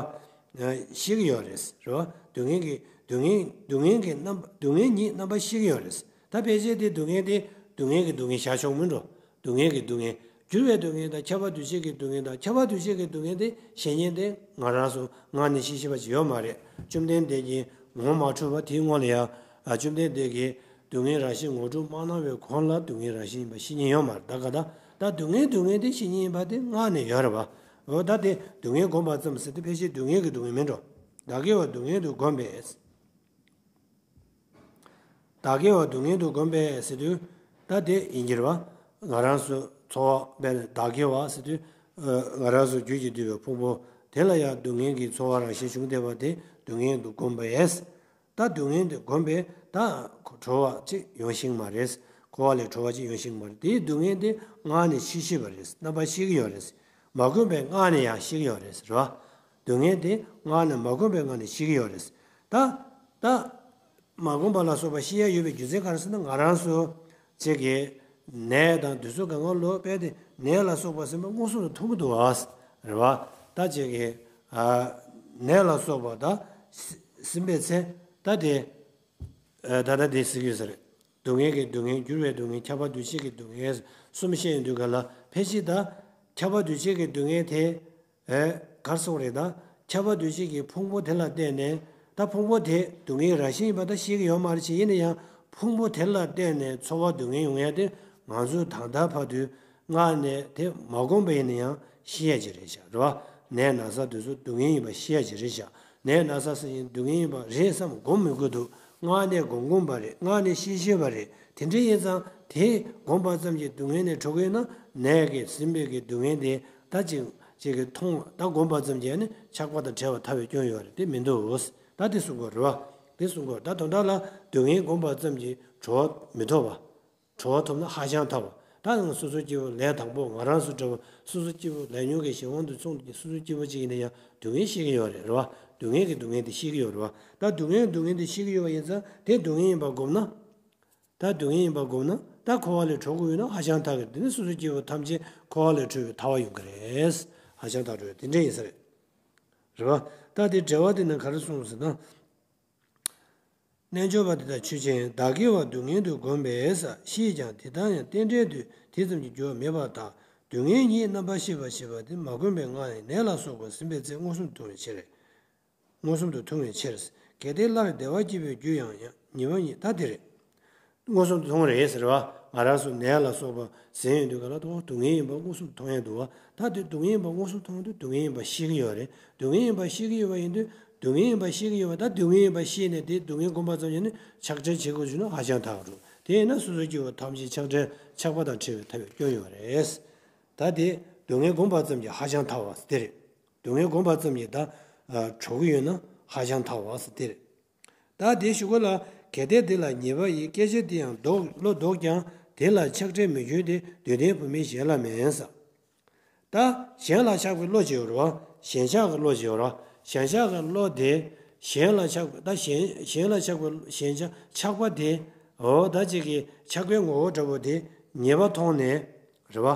ཨ། ཤེས་ཀྱི་ཡོད་རེད། རེད་བ། སྡུག་བསྔལ་གྱི། སྡུག་བསྔལ། སྡུག་བསྔལ་གྱི་རྣམ་པ། སྡུག་བསྔལ་ཉིད་རྣམ་པ་ཤེས་ཀྱི་ཡོད་རེད། ད་ཕལ་ཆེར་དེ་སྡུག་བསྔལ་དེ་སྡུག་བསྔལ་གྱི་སྡུག་བསྔལ་བཞག་ཆོག་མིན་འགྲོ། སྡུག་བསྔལ་གྱི་སྡུག་བསྔལ། འགྱུར་བའི་སྡུག་བསྔལ་དང་ཁྱབ་པ་འདུ་བྱེད་ཀྱི་སྡུག་བསྔལ་དང་། ཁྱབ་པ་འདུ་བྱེད་ཀྱི་སྡུག་བསྔལ་དེ་བཤད་མཁན་དེ་ང་རང་ཚོ་སྔར་ནས་ཤེས་ཤེས་པ་ཅིག་ཡོད་མ་རེད། བཅོམ་ལྡན་འདས་ཀྱིས་ངོ་མ་འཕྲོད་པ་དེའི་སྔོན་ལ་ཡང་། ཨ། བཅོམ་ལྡན་འདས་ཀྱིས་སྡུག་བསྔལ་རང་བཞིན་ངོ་སྤྲོད་མ་གནང་བའི་གོང་ལ་སྡུག་བསྔལ་རང་བཞིན་ཡིན་པ་ཤེས་མཁན་ཡོད་མ་རེད། ད་ག་ད་ད་སྡུག་བསྔལ་སྡུག་བསྔལ་དེ་ཤེས་མཁན་ཡིན་པ་དེ་སྔར་ནས་ཡོད་རེད་བ། འོ། ད་དེ་སྡུག་བསྔལ་བསྒོམས་པ་ཙམ་ཟེར་དེ་ཕལ་ཆེར་སྡུག་བསྔལ་གྱི་སྡུག་བསྔལ་མིན་འགྲོ། བདག་གིས་བ་སྡུག་བསྔལ་དུ་བསྒོམས་པས། བདག་གིས་བ་སྡུག་བསྔལ་དུ་བསྒོམས་པས་ཟེར་དུས། ད་དེ་ཡིན་གྱི་རེད་བ། ང་རང་ཚོ་ཚོར་བ་དཔེར་ན་བདག་གིས་བ་ཟེར་དུས། ཨ། ང་རང་ཚོ་རྒྱུད་ཀྱིས་བསྡུས་པའི་ཕུང་པོ་དེ་ལ་ཡང་སྡུག་བསྔལ་གྱི་ཚོར་བ་རང་བཞིན་བྱུང་བསྡད་པ་དེ་སྡུག་བསྔལ་དུ་བསྒོམས་པས། ད་སྡུག་བསྔལ་དུ་བསྒོམས་པས་ད་གྲོལ་བ་ཅིག་ཡོང་ཤེས་མ་རེད། འཁོར་བ་ལས་གྲོལ་བ་ཅིག་ཡོང་ཤེས་མ་རེད། དེའི་སྡུག་བསྔལ་དེ་སྔར་ནས་ཤེས་ཤེས་པ་རེད། རྣམ་པར་ཤེས་ཀྱི་ཡོད་རེད། མ་བསྒོམས་པའི་སྔར་ནས་ཡང་ཤེས་ཀྱི་ཡོད་རེད། རེད་བ། སྡུག་བསྔལ་དེ་སྔར་ནས་མ་བསྒོམས་པའི་སྔར་ནས་ཤེས་ཀྱི་ཡོད་རེད། ད་ད་མ་བསྒོམས་པ་ལ་སོགས་པ་ཤེས་ཡ་ཡོད་པའི་རྒྱུ་མཚན་ག་རེ་ཟེར་ན། ང་རང་ཚོ་ཅིག་གི་ནད་དང་དུག་སོགས་གང་ག་ལོ་པས་དེ་ནད་ལ་སོགས་པ་ཟིན་པ་མངོན་སུམ་དུ་མཐོང་གི་འདུག་བ། རེད་བ། ད་ཅིག་གི། ཨ། ནད་ལ་སོགས་པ་ད་ཟིན་པའི་ཚེ་ད་དེ། ཨ། ད་ད་དེ་ཟེར་གྱི་ཡོད་ས་རེད། སྡུག་བསྔལ་གྱི་སྡུག་བསྔལ། འགྱུར་བའི་སྡུག་བསྔལ། ཁྱབ་པ་འདུ་བྱེད་ཀྱི་སྡུག་བསྔལ་གསུམ་བཤད་ཡོང་དུས་ག་ལ་ཕལ་ཆེར་ད་ཁྱབ་པ་འདུ་བྱེད་ཀྱི་སྡུག་བསྔལ་དེ། ཨེ། ག་རེ་ཟེར་དགོས་རེད། ད་ཁྱབ་པ་འདུ་བྱེད་ཀྱི་ཕུང་པོ་དེ་ལ་བརྟེན་ནས། ད་ཕུང་པོ་དེ་སྡུག་བསྔལ་རང་བཞིན་ཡིན་པ་ད་ཤེས་ཀྱི་ཡོད་མ་རེད་ཅེས། ཡིན་ན་ཡང་ཕུང་པོ་དེ་ལ་བརྟེན་ནས་ཚོར་བ་སྡུག་བསྔལ་ཡོང་ཡ་དེ་ང་ཚོས་ད་ལྟ་བར་དུ་སྔར་ནས་དེ་མ་བསྒོམས་པ་ཡིན་ན་ཡང་ཤེས་ཡ་ཅིག་རེད་ཤག། རེད་བ། ནད་ན་ཚ་དེ་ཚོ་སྡུག་བསྔལ་ཡིན་པ་ཤེས་ཡ་ཅིག་རེད་ཤག། ནད་ན་ཚ་ཟེར་ཡིན་སྡུག་བསྔལ་ཡིན་པ་རེད་བསམ་སྒོམ་མི་དགོས་འདུག། སྔར་ནས་སྒོམ་སྒོམ་པ་རེད། སྔར་ནས་ཤེས་ཤེས་པ་རེད། དེ་འདྲ་ཡིན་ཙང་དེ་བསྒོམས་པ་ཙམ་གྱིས་སྡུག་བསྔལ་ནས་གྲོལ་གི་ཡོད་ན། ནད་ཀྱིས་ཟིན་པའི་གི་སྡུག་བསྔལ་དེ་ད་ཅིག་ཅིག་གི་མཐོང་། ད་བསྒོམས་པ་ཙམ་གྱིས་ནི་ཆགས་པ་དང་བྲལ་བ་ཐར་བའི་སྐྱོན་ཡོད་རེད། དེ་མི་འདུག། ད་དེ་གསུང་དགོས་རེད་བ། དེ་གསུང་དགོས། ད་དོན་དག་ལ་སྡུག་བསྔལ་བསྒོམས་པ་ཙམ་གྱིས་གྲོལ་བ་མི་ཐོབ་པ། གྲོལ་བ་ཐོབ་ན་ཧ་ཅང་ཐར་བ། ད་ཡང་སོ་སོ་སྐྱེ་བོ་ལས་དང་པོ་ང་རང་ཚོ་འདྲ་བོ་སོ་སོ་སྐྱེ་བོ་ལས་ཉོན་གྱི་གཞན་དབང་དུ་སོང་དུས་སོ་སོ་སྐྱེ་བོ་གཅིག་ཡིན་ན་ཡང་སྡུག་བསྔལ་ཤེས་ཀྱི་ཡོད་རེད། རེད་བ། སྡུག་བསྔལ་གྱི་སྡུག་བསྔལ་དེ་ཤེས་ཀྱི་ཡོད་རེད་བ། ད་སྡུག་བསྔལ་སྡུག་བསྔལ་དེ་ཤེས་ཀྱི་ཡོད་པ་ཡིན་ཙང་དེ་སྡུག་བསྔལ་ཡིན་པ་སྒོམ་ན། ད་སྡུག་བསྔལ་ཡིན་པ་སྒོམ་ན་ད་འཁོར་བ་ལས་གྲོལ་དགོས་ཡོད་ན་ཧ་ཅང་ཐར་གི་རེད། དེ་ནི་སོ་སོ་སྐྱེ་བོ་ཐམས་ཅད་འཁོར་བ་ལས་གྲོལ་བའི་ཐར་བ་ཡོང་གི་རེད། ཧ་ཅང་ཐར་འགྲོ་དེ་འདྲ་ཡིན་ས་རེད། རེད་བ། ད་དེ་འགྲེལ་བ་དེ་ནས་ག་རེ་གསུངས་ཟེར་ན། རྣལ་འབྱོར་པ་དེ་དག་ཆོས་ཅན། བདག་གིས་བ་སྡུག་བསྔལ་དུ་བསྒོམས་པས་ཤེས་ཀྱང་དེ་ལྟར་ཡང་རྟེན་འབྲེལ་དུ་དེ་ཙམ་གྱིས་འགྱུར་བ་མེད་པར་ཐལ། སྡུག་བསྔལ་ཉིད་རྣམ་པར་ཤེས་པར་བྱེད་པ་དེ་མ་བསྒོམས་པའི་སྔ་ནས་ནད་ལ་སོགས་པ་ཟིན་པའི་ཚེ་མངོན་སུམ་དུ་མཐོང་བའི་ཕྱིར། མངོན་སུམ་དུ་མཐོང་བའི་ཕྱིར། གལ་ཏེ་སླར་བདེ་བ་སྐྱེ་བའི་རྒྱུ་ཡང་ཉེས་པ་ཉིད་ད་དེ་རེད། མངོན་སུམ་དུ་མཐོང་རེད་ཟེར་བ། ང་རང་ཚོ་ནད་ལ་སོགས་པ་ཟིན་ཡོང་དུས་ག་ལ་དོ་སྡུག་བསྔལ་ཡིན་པ་མངོན་སུམ་དུ་མཐོང་ཡ་འདུག་བ། ད་དེ་སྡུག་བསྔལ་ཡིན་པ་མངོན་སུམ་དུ་མཐོང་དུས་སྡུག་བསྔལ་ཡིན་པ་ཤེས་ཀྱི་ཡོད་རེད། སྡུག་བསྔལ་ཡིན་པ་ཤེས་ཀྱི་ཡོད་པ་ཡིན་དུས་སྡུག་བསྔལ་ཡིན་པ་ཤེས་ནས་དེ་སྡུག་བསྔལ་བསྒོམ་པ་ཙམ་ཡིན་ན་ཆགས་བྲལ་བྱེད་དགོས་བྱུང་ན་ཧ་ཅང་ཐར་འགྲོ། དེ་ཡིན་ན་སོ་སོའི་སྐྱེ་བོ་ཐམས་ཅད་ཆགས་བྲལ་ཆགས་པ་དང་བྲལ་བའི་ཐར་བའི་སྐྱོན་ཡོད་རེད། ད་དེ་སྡུག་བསྔལ་བསྒོམ་པ་ཙམ་གྱིས་ཧ་ཅང་ཐར་བ་དེ་རེད། སྡུག་བསྔལ་བསྒོམ་པ་ཙམ་གྱིས་ད་གྲོལ་གྱི་ཡོད་ན་ཧ་ཅང་ཐར་བ་དེ་རེད། ད་དེའི་གཞུག་གུ་ལ། གལ་ཏེ་འདི་ལ་ཉེས་པ་ཡིན། སྐད་ཆ་འདི་ཡང་བཟློག་བློ་ལྡོག་ཀྱང་། དེ་ལ་ཆགས་བྲལ་མི་འབྱུང་སྟེ། འདོད་ལྡན་བུད་མེད་གཞན་ལ་མིན་ཟེར། ད་གཞན་ལ་ཆགས་པའི་བློ་ཅིག་ཡོད་རེད་བ། ཞེན་ཆགས་ཀྱི་བློ་ཅིག་ཡོད་རེད་བ། ཞེན་ཆགས་ཀྱི་བློ་དེ་གཞན་ལ་ཆགས་པ་ད་གཞན་གཞན་ལ་ཆགས་པའི་ཞེན་ཆགས་ཆགས་པ་དེ། འོ་ད་ཅིག་གི་ཆགས་པའི་ངོ་བོ་འདྲ་པོ་དེ་ཉེས་པ་མཐོང་ནས། རེད་བ།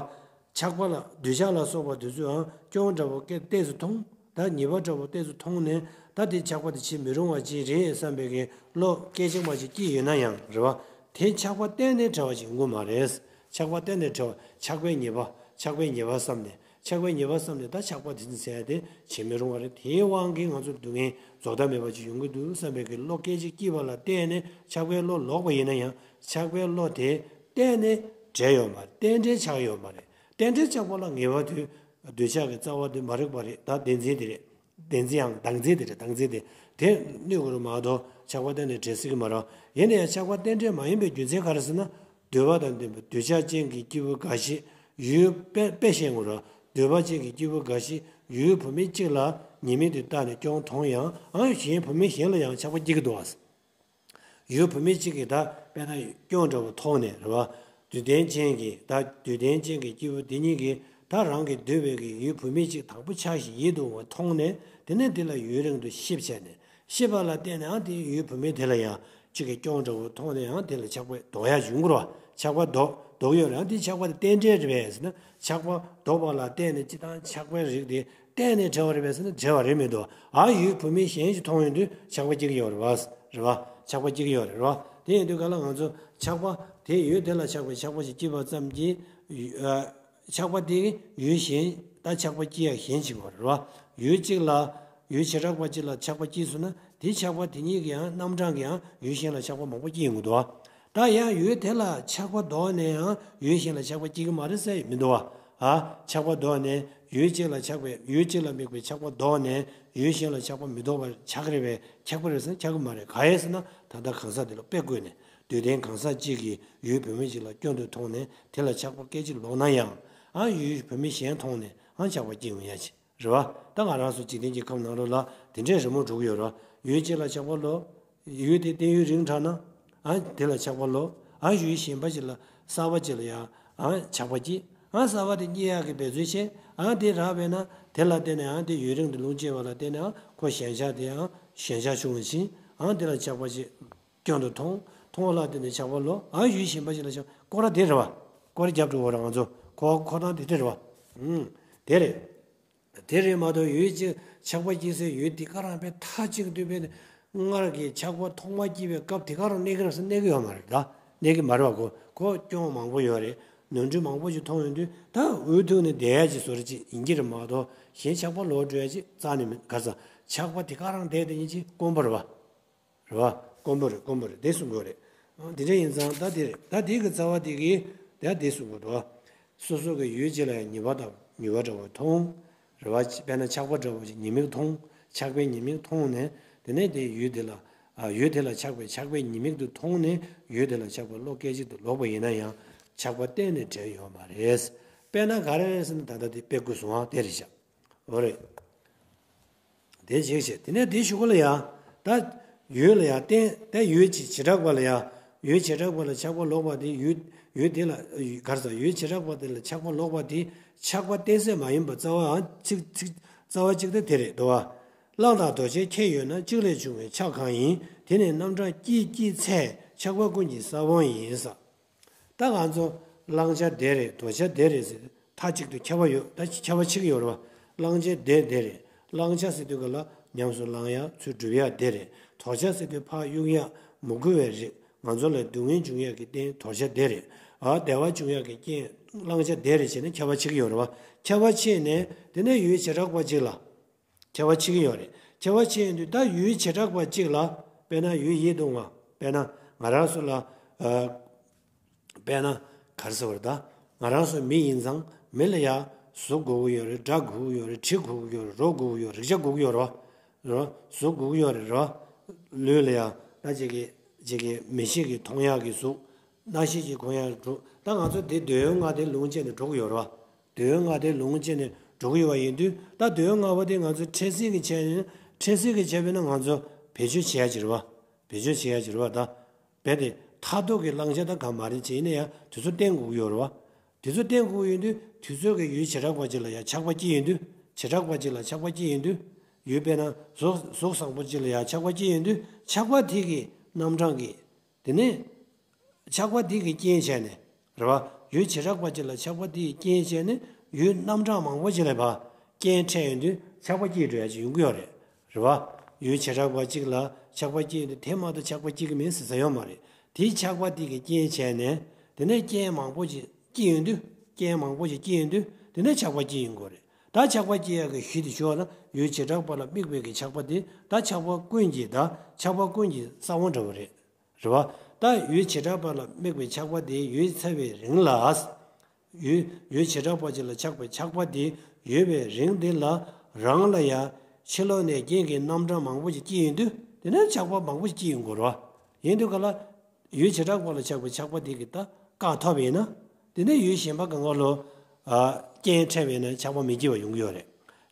ཆགས་པ་ལ་འདོད་ཆགས་ལ་སོགས་པ་དེ་ཚོའང་སྐྱོན་འདྲ་པོ་སྐད་ཏོག་ཙམ་མཐོང་། ད་ཉེས་པ་འདྲ་པོ་ཏོག་ཙམ་མཐོང་ནས་ད་དེ་ཆགས་པ་དེ་བྱེད་མི་རུང་བ་ཅིག་རེད་བསམ་པའི་གི་བློ་སྐད་ཅིག་མ་ཅིག་སྐྱེས་ཡོད་ན་ཡང་རེད་བ། དེ་ཆགས་པ་གཏན་ནས་བྲལ་བ་ཅིག་ཡོང་གི་མ་རེད། ཆགས་པ་གཏན་ནས་བྲལ་བ་ཆགས་པའི་ཉེས་པ་ ཆགས་པའི་ཉེས་པ་བསམས་ནས། ཆགས་པའི་ཉེས་པ་བསམས་ནས་ད་ཆགས་པ་དེ་ཚོ་ཟེར་ཡ་དེ་བྱེད་མི་རུང་བ་རེད། དེའི་དབང་གིས་ང་ཚོར་སྡུག་བསྔལ་རྫོགས་མཐའ་མེད་པ་ཅིག་ཡོང་གི་འདུག་བསམ་པའི་གི་བློ་སྐད་ཅིག་སྐྱེས་པ་ལ་བརྟེན་ནས་ཆགས་པའི་བློ་ལོག་པ་ཡིན་ན་ཡང་ཆགས་པའི་བློ་དེ་གཏན་ནས་བྲལ་ཡོད་མ་རེད། རྟེན་འབྲེལ་ཆགས་ཡོད་མ་རེད། རྟེན་འབྲེལ་ཆགས་པ་ལ་ངེས་པ་དུས་འདོད་ཆགས་ཀྱི་རྩ་བ་དེ་མ་རིག་པ་རེད། ད་བདེན་འཛིན་དེ་རེད། བདེན་འཛིན་ཡང་བདག་འཛིན་དེ་རེད། བདག་འཛིན་དེ་དེ་གནོད་དགོས་རུ་མ་གཏོགས་ཆགས་པ་གཏན་ནས་བྲལ་སྲིད་ཀྱི་མ་རེད། ཡིན་ན་ཡང་ཆགས་པ་རྟེན་འབྲེལ་མ་ཡིན་པའི་རྒྱུ་མཚན་ག་རེ་ཟེར་ན། འདོད་པ་དང་ལྡན་པའི་འདོད་ཆགས་ཅན་གྱི་སྐྱེས་བུ་འགའ་ཞིག་ཡུལ་དཔེ་དཔེ་བཤད་ངོ་ར། འདོད་པ་ཅན་གྱི་སྐྱེས་བུ་འགའ་ཞིག་ཡུལ་བུད་མེད་གཅིག་ལ་ཉེས་དམིགས་དེ་བལྟས་ནས་སྐྱོན་མཐོང་ཡང་ཨང་གཞན་བུད་མེད་གཞན་ལ་ཡང་ཆགས་པ་སྐྱེ་གི་འདུག་བ། ཡུལ་བུད་མེད་གཅིག་གིས་ད་དཔེར་ན་སྐྱོན་འདྲ་བོ་མཐོང་ནས་རེད་བ། འདོད་ལྡན་ཅན་གྱི་ད་འདོད་ལྡན་ཅན་གྱི་སྐྱེས་བུ་དེ་གཉིས་ཀྱིས་ད་རང་གི་འདོད་པའི་གི་ཡུལ་བུད་མེད་གཅིག་དང་པོ་ཆགས་ཤིང་ཡིད་དུ་འོང་བ་མཐོང་ནས་དེ་ནས་དེ་ལ་ཡུན་རིང་དུ་ཤེས་བྱས་ནས། ཤེས་པ་ལ་བརྟེན་ནས་ཨང་དེ་ཡུལ་བུད་མེད་དེ་ལ་ཡང་གཅིག་གི་སྐྱོན་འདྲ་བོ་མཐོང་ནས་ཨང་དེ་ལ་ཆགས་པ་ལྡོག་ཡ་བྱུང་དགོས་ར། ཆགས་པ་ལྡོག་ལྡོག་ཡོད་རེད། ཨང་དེ་ཆགས་པ་དེ་རྟེན་འབྲེལ་རེད་པས་ཟེར་ན། ཆགས་པ་ལྡོག་པ་ལ་བརྟེན་ནས་སྤྱི་དང་ཆགས་པའི་རིགས་དེ་གཏན་ནས་བྲལ་བ་རེད་པས་ཟེར་ན་བྲལ་བ་རེད་མི་འདུག་ཨ་ཡུལ་བུད་མེད་གཞན་ཞིག་མཐོང་ཡོང་དུས་ཆགས་པ་སྐྱེ་གི་ཡོད་རེད་བ། རེད་བ། ཆགས་པ་སྐྱེ་གི་ཡོད་རེད་རེད་བ། དེ་ཡིན་དུས་ག་ལ་ང་ཚོ་ཆགས་པ་དེ་ཡུལ་དེ་ལ་ཆགས་པའི་ཆགས་པ་ཞིག་སྐྱེས་པ་ཙམ་གྱིས། ཆགས་པ་དེ་ཡུལ་གཞན་ད་ཆགས་པ་སྐྱེ་ཡ་གཞན་ཞིག་ཡོད་རེད་བ། ཡུལ་གཅིག་ལ་ཡུལ་བྱེ་བྲག་པ་གཅིག་ལ་ཆགས་པ་སྐྱེས་སོང་ན་དེ་ཆགས་པ་དེ་ཉིད་ཀྱི་ཡང་རྣམ་གྲངས་ཀྱི་ཡང་ཡུལ་གཞན་ལ་ཆགས་པ་མང་པོ་སྐྱེ་ཡོང་གི་འདུག་བ། ད་ཡང་ཡུལ་དེ་ལ་ཆགས་པ་ལྡོག་ནས་ཡང་ཡུལ་གཞན་ལ་ཆགས་པ་སྐྱེ་གི་མ་རེད་ཟེར་ཡ་མི་འདུག་བ། ཨ། ཆགས་པ་ལྡོག་ནས་ཡུལ་གཅིག་ལ་ཆགས་པའི་ཡུལ་གཅིག་ལ་དམིགས་པའི་ཆགས་པ་ལྡོག་ནས་ཡུལ་གཞན་ལ་ཆགས་པ་མི་ལྡོག་པར་ཆགས་ཀྱི་རེད་པས་ཁྱབ་ཀྱི་རེད་ཟེར་ན་ཁྱབ་ཀྱི་མ་རེད། ག་ཡེ་ཟེར་ན་ད་ལྟ་གང་ཟག་དེ་ལ་དཔེ་བཀོད་ནས་འདོད་ལྡན་གང་ཟག་གཅིག་གིས་ཡུལ་བུད་མེད་ཅིག་ལ་སྐྱོན་དུ་མཐོང་ནས་དེ་ལ་ཆགས་པ་སྐད་ཅིག་ལོག་ན་ཡང་ཨ་ཡུལ་བུད་མེད་གཞན་མཐོང་ནས་ཨ་ཆགས་པ་སྐྱེ་ཡོང་ཡ་ཅིག་རེད་བ། ད་ང་རང་ཚོ་འཇིག་རྟེན་གྱི་ཁམས་ནང་ལོགས་ལ་དེ་འདྲའི་རི་མོ་འགྲོ་གི་ཡོད་རེད་བ། ཡུལ་གཅིག་ལ་ཆགས་པ་ལོག་ཡུལ་དེ་བརྟན་ཡུལ་རིང་དྲགས་ན་ཨ་དེ་ལ་ཆགས་པ་ལོག་ཨ་ཡུལ་གཞན་པ་ཅིག་ལ་གསར་པ་ཅིག་ལ་ཡང་ཨ་ཆགས་པ་སྐྱེ། ཨ་གསར་པ་དེ་སྐྱེ་ཡག་གི་འབད་རྩོལ་བྱས། ཨ་དེ་རག་པས་ན་དེ་ལ་བརྟེན་ནས་ཨ་དེ་ཡུན་རིང་དུ་ལོངས་སྤྱད་པ་ལ་བརྟེན་ནས་ཨ་ཁོ་ཞེན་ཆགས་དེ་ཨ་ཞེན་ཆགས་བྱུང་བ་ཕྱིན། ཨ་དེ་ལ་ཆགས་པ་ཅིག་སྐྱོན་དུ་མཐོང་མཐོང་བ་ལ་བརྟེན་ནས་ཆགས་པ་ལོག་ཨ་ཡུལ་གཞན་པ་ཅིག་ལ་ཆགས་སྐོར་ར་དེ་རེད་བ། སྐོར་ར་རྒྱབ་འགྲོ་བ་རེད། ང་ཚོ་ཁོ་ཁོ་རང་དེ་དེ་རེད་བ། ཨུམ། དེ་རེད། དེ་རེད་མ་གཏོགས་ཡུལ་གཅིག་ཆགས་པ་སྐྱེ་སའི་ཡུལ་དེ་ག་རང་དཔེ་མཐའ་གཅིག་ཏུ་དཔེ་སྔར་གྱི་ཆགས་པ་ཐོག་མ་སྐྱེས་པའི་སྐབས་དེ་ག་རང་གནས་ཀྱི་རེད་ཟེར་གནས་ཀྱི་ཡོད་མ་རེད་ད། གནས་ཀྱི་མ་རེད་བ། ཁོ་ཁོ་སྐྱོན་མང་པོ་ཡོད་རེད། ནོར་འཁྲུལ་མང་པོ་ཞིག་མཐོང་ཡོང་དུས་ད་འུ་ཐུག་ནས་བསྡད་ཡ་ཅིག་བཟོ་འདྲ་ཅིག་ཡིན་གྱི་རེད་མ་གཏོགས་གཞན་ཆགས་པ་ལོག་འགྲོ་ཡ་ཅིག་རྩ་ནས་མིན། ག་རེ་ཟ། ཆགས་པ་དེ་ག་རང་བསྡད་དེ་ཡིན་ཅིག་དཀོན་པོ་རེད་བ། རེད་བ། དཀོན་པོ་རེད། དཀོན་པོ་རེད། དེ་གསུང་དགོས་རེད། འདི་འདྲ་ཡིན་ཙང་ད་དེ་རེད། ད་དེ་གི་རྩ་བ་དེ་གིས་ད་དེ་གསུང་དགོས་འདུག་སོ་སོ་གི་ཡུལ་གཅིག་ལ་ཡང་ཉེས་པ་དང་ཉེས་པ་འདྲ་བོ་མཐོང་། རེད་བ། དཔེར་ན་ཆགས་པ་འདྲ་བོ་ཞིག་ཉེས་དམིགས་མཐོང་། ཆགས་པའི་ཉེས་དམིགས་མཐོང་ནས་དེ་ནས་དེ་ཡུལ་དེ་ལ་ཨ་ཡུལ་དེ་ལ་ཆགས་པའི་ཆགས་པའི་ཉེས་དམིགས་དུ་མཐོང་ནས་ཡུལ་དེ་ལ་ཆགས་པ་བློ་སྐད་ཅིག་ཏུ་ལོག་པ་ཡིན་ན་ཡང་ཆགས་པ་གཏན་ནས་བྲལ་ཡོད་མ་རེད། དཔེར་ན་ག་རེ་རེད་ཟེར་ན་ད་ལྟ་དེ་དཔེ་བཀོད་སོང་བ་དེ་རེད་ཤག་འོ་རེད། དེ་བྱས་བྱས་དེ་ནས་དེ་གཞུག་གུ་ལ་ཡ། ད་ཡུལ་ལ་ཡ་བརྟེན་ད་ཡུལ་གྱི་བྱེ་བྲག་པ་ལ་ཡ། ཡུལ་བྱེ་བྲག་པ་ལ་ཆགས་པ་ལོག་པ་དེ་ཡུལ་ཡུལ་དེ་ལ་ག་རེ་ཟ། ཡུལ་བྱེ་བྲག་པ་དེ་ལ་ཆགས་པ་ལོག་པ་དེ་ཆགས་པ་གཏན་ཟད་མ་ཡིན་པ་རྩ་བའང་ཚིག་ཚིག་རྩ་བ་གཅིག་དེ་དེ་རེད་དོ། གླང་དང་རྡོ་རྗེ་ཁྱད་ཡོད་ན་གཅིག་ལས་བྱུང་བའི་ཆགས་གང་ཡིན། དེ་ནི་རྣམ་གྲངས་སྐྱེས་སྐྱེས་ཚད་ཆགས་པ་ཀུན་གྱི་ས་བོན་ཡིན་ས། ད་ང་ཚོ་གླང་ཆ་དེ་རེད། རྡོ་ཆ་དེ་རེད་ཟེར་མཐའ་གཅིག་ཏུ་ཁྱབ་པ་ཡོད། ད་ཁྱབ་པ་ཕྱེ་གི་ཡོད་རེད་བ། གླང་ཆ་དེ་དེ་རེད། གླང་ཆ་ཟེར་དུས་ག་ལ་ཉམས་སུ་བླང་ཡ་ཚུར་སྒྲུབ་ཡ་དེ་རེད། རྡོ་ཆ་ཟེར་དུས་ཕར་གཡུག་ཡ་མི་དགོས་པའི་རིགས། ང་ཚོ་ལ་སྡུག་བསྔལ་འབྱུང་ཡ་གི་རྟེན་རྡོ་ཆ་དེ་རེད། ཨ་བདེ་བ་འབྱུང་ཡ་གི་རྐྱེན་གླང་ཆ་དེ་རེད་བྱས་ནས་ཁྱབ་པ་ཕྱེ་གི་ཡོད་རེད་བ། ཁྱབ་པ་ཕྱེ་ནས་དེ་ནས་ཡུལ་བྱེ་བྲག་པ་གཅིག་ལ། ཁྱད་པར་ཕྱེ་གི་ཡོད་རེད། ཁྱད་པར་ཕྱེ་ཡོང་དུས་ད་ཡུལ་བྱེ་བྲག་པ་གཅིག་ལ། དཔེར་ན་ཡུལ་ཡིད་དུ་འོང་བ། དཔེར་ན་ང་རང་ཚོ་ལ། ཨ། དཔེར་ན་ག་རེ་ཟེར་བ་རེད་ད། ང་རང་ཚོ་མི་ཡིན་ཙང་མི་ལ་ཡ་གཟུགས་དགོས་ཀྱི་ཡོད་རེད། སྒྲ་དགོས་ཀྱི་ཡོད་རེད། དྲི་དགོས་ཀྱི་ཡོད་རེད། རོ་དགོས་ཀྱི་ཡོད་རེད། རིག་བྱ་དགོས་ཀྱི་ཡོད་རེད་བ། རེད་བ། གཟུགས་དགོས་ཀྱི་ཡོད་རེད། རེད་བ། ལུས་ལ་ཡ་ད་ཅིག་གི་ཅིག་གི་མི་ཤེས་ཀྱི་མཐོང་ཡག་གི་གཟུགས། རྣ་ཤེས་ཀྱི་གོ་ཡག་གི་དྲི། ད་ང་ཚོ་དེ་འདོད་ཡོན་ལྔ་དེ་ལོངས་སྤྱད་ནས་འགྲོ་གི་ཡོད་རེད་བ། འདོད་ཡོན་ལྔ་དེ་ལོངས་སྤྱད་ནས་འགྲོ་གི་ཡོད་པ་ཡིན་དུས་ད་འདོད་ཡོན་ལྔ་པོ་དེ་ང་ཚོས་འཕྲལ་སེལ་གྱི་ཆེད་ནས་འཕྲལ་སེལ་གྱི་ཆེད་དཔེར་ན་ང་ཚོ་བེད་སྤྱོད་བྱེད་ཡ་ཅིག་རེད་བ། བེད་སྤྱོད་བྱེད་ཡ་ཅིག་རེད་བ་ད། རྦད་དེ་མཐར་ཐུག་གི་བླང་བྱ་ད་གང་མ་རེད་ཅེས་ཡིན་ན་ཡང་དུས་ཚོད་བསྟན་དགོས་ཀྱི་ཡོད་རེད་བ། དུས་ཚོད་བསྟན་དགོས་ཀྱི་ཡོད་དུས་དུས་ཚོད་ཀྱི་ཡུལ་བྱེ་བྲག་པ་ཅིག་ལ་ཡང་ཆགས་པ་སྐྱེས་ཡོང་དུས་བྱེ་བྲག་པ་ཅིག་ལ་ཆགས་པ་སྐྱེས་ཡོང་དུས་ཡུལ་དཔེར་ན་གཟུགས་གཟུགས་བཟང་པོ་ཅིག་ལ་ཡང་ཆགས་པ་སྐྱེས་ཡོང་དུས་ཆགས་པ་དེ་གི་རྣམ་གྲངས་ཀྱི་དེ་ནས། ཆགས་པ་འདི་གི་རྐྱེན་བྱས་ནས། རེད་བ། ཡུལ་བྱེ་བྲག་པ་ཅིག་ལ་ཆགས་པ་འདི་ཡི་རྐྱེན་བྱས་ནས་ཡུལ་རྣམ་གྲངས་མང་པོ་ཅིག་ལ་བ། རྐྱེན་འཕྲད་ཡོང་དུས་ཆགས་པ་སྐྱེས་འགྲོ་ཡ་ཅིག་ཡོང་གི་ཡོད་རེད། རེད་བ། ཡུལ་བྱེ་བྲག་པ་ཅིག་ལ་ཆགས་པ་སྐྱེས་ཡོང་དུས་དེ་མ་གཏོགས་ཆགས་པ་སྐྱེ་གི་མིན་ཟེར་ས་ཡོད་མ་རེད། དེའི་ཆགས་པ་འདི་གི་རྐྱེན་བྱས་ནས་དེ་ནས་རྐྱེན་མང་པོ་ཅིག་སྐྱེས་ཡོང་དུས་ རྐྱེན་མང་པོ་ཞིག་སྐྱེས་ཡོང་དུས་དེ་ནས་ཆགས་པ་སྐྱེས་ཡོང་གི་རེད། ད་ཆགས་པ་སྐྱེ་ཡག་གི་གཞི་དེ་ཞོག་ན་ཡུལ་བྱེ་བྲག་པ་ལ་དམིགས་པའི་གི་ཆགས་པ་དེ་ད་ཆགས་པ་ཀུན་གྱི་ད་ཆགས་པ་ཀུན་གྱི་ས་བོན་འདྲ་བོ་རེད། རེད་བ། ད་ཡུལ་བྱེ་བྲག་པ་ལ་དམིགས་པའི་ཆགས་པ་དེ་ཡོད་ཚར་བའི་རིང་ལ། ཡུལ་ཡུལ་བྱེ་བྲག་པ་ཅིག་ལ་ཆགས་པའི་ཆགས་པ་དེ་ཡོད་པའི་རིང་དེ་ལ་རང་ལ་ཡང་ཕྱི་ལོགས་ནས་རྐྱེན་གྱི་རྣམ་གྲངས་མང་པོ་ཞིག་སྐྱེས་ཡོང་དུས་དེ་ནས་ཆགས་པ་མང་པོ་ཞིག་སྐྱེས་ཡོང་གི་རེད་བ། ཡིན་དུས་ག་ལ་ཡུལ་བྱེ་བྲག་པ་ལ་ཆགས་པའི་ཆགས་པ་དེ་གི་ད་བཀག་ཐུབ་ཡིན་ན། དེ་ནས་ཡུལ་གཞན་པ་གང་ག་ལོ། ཨ། རྐྱེན་འཕྲད་པས་ན་ཆགས་པ་མི་སྐྱེ་བ་ཡོང་གི་ཡོད་རེད།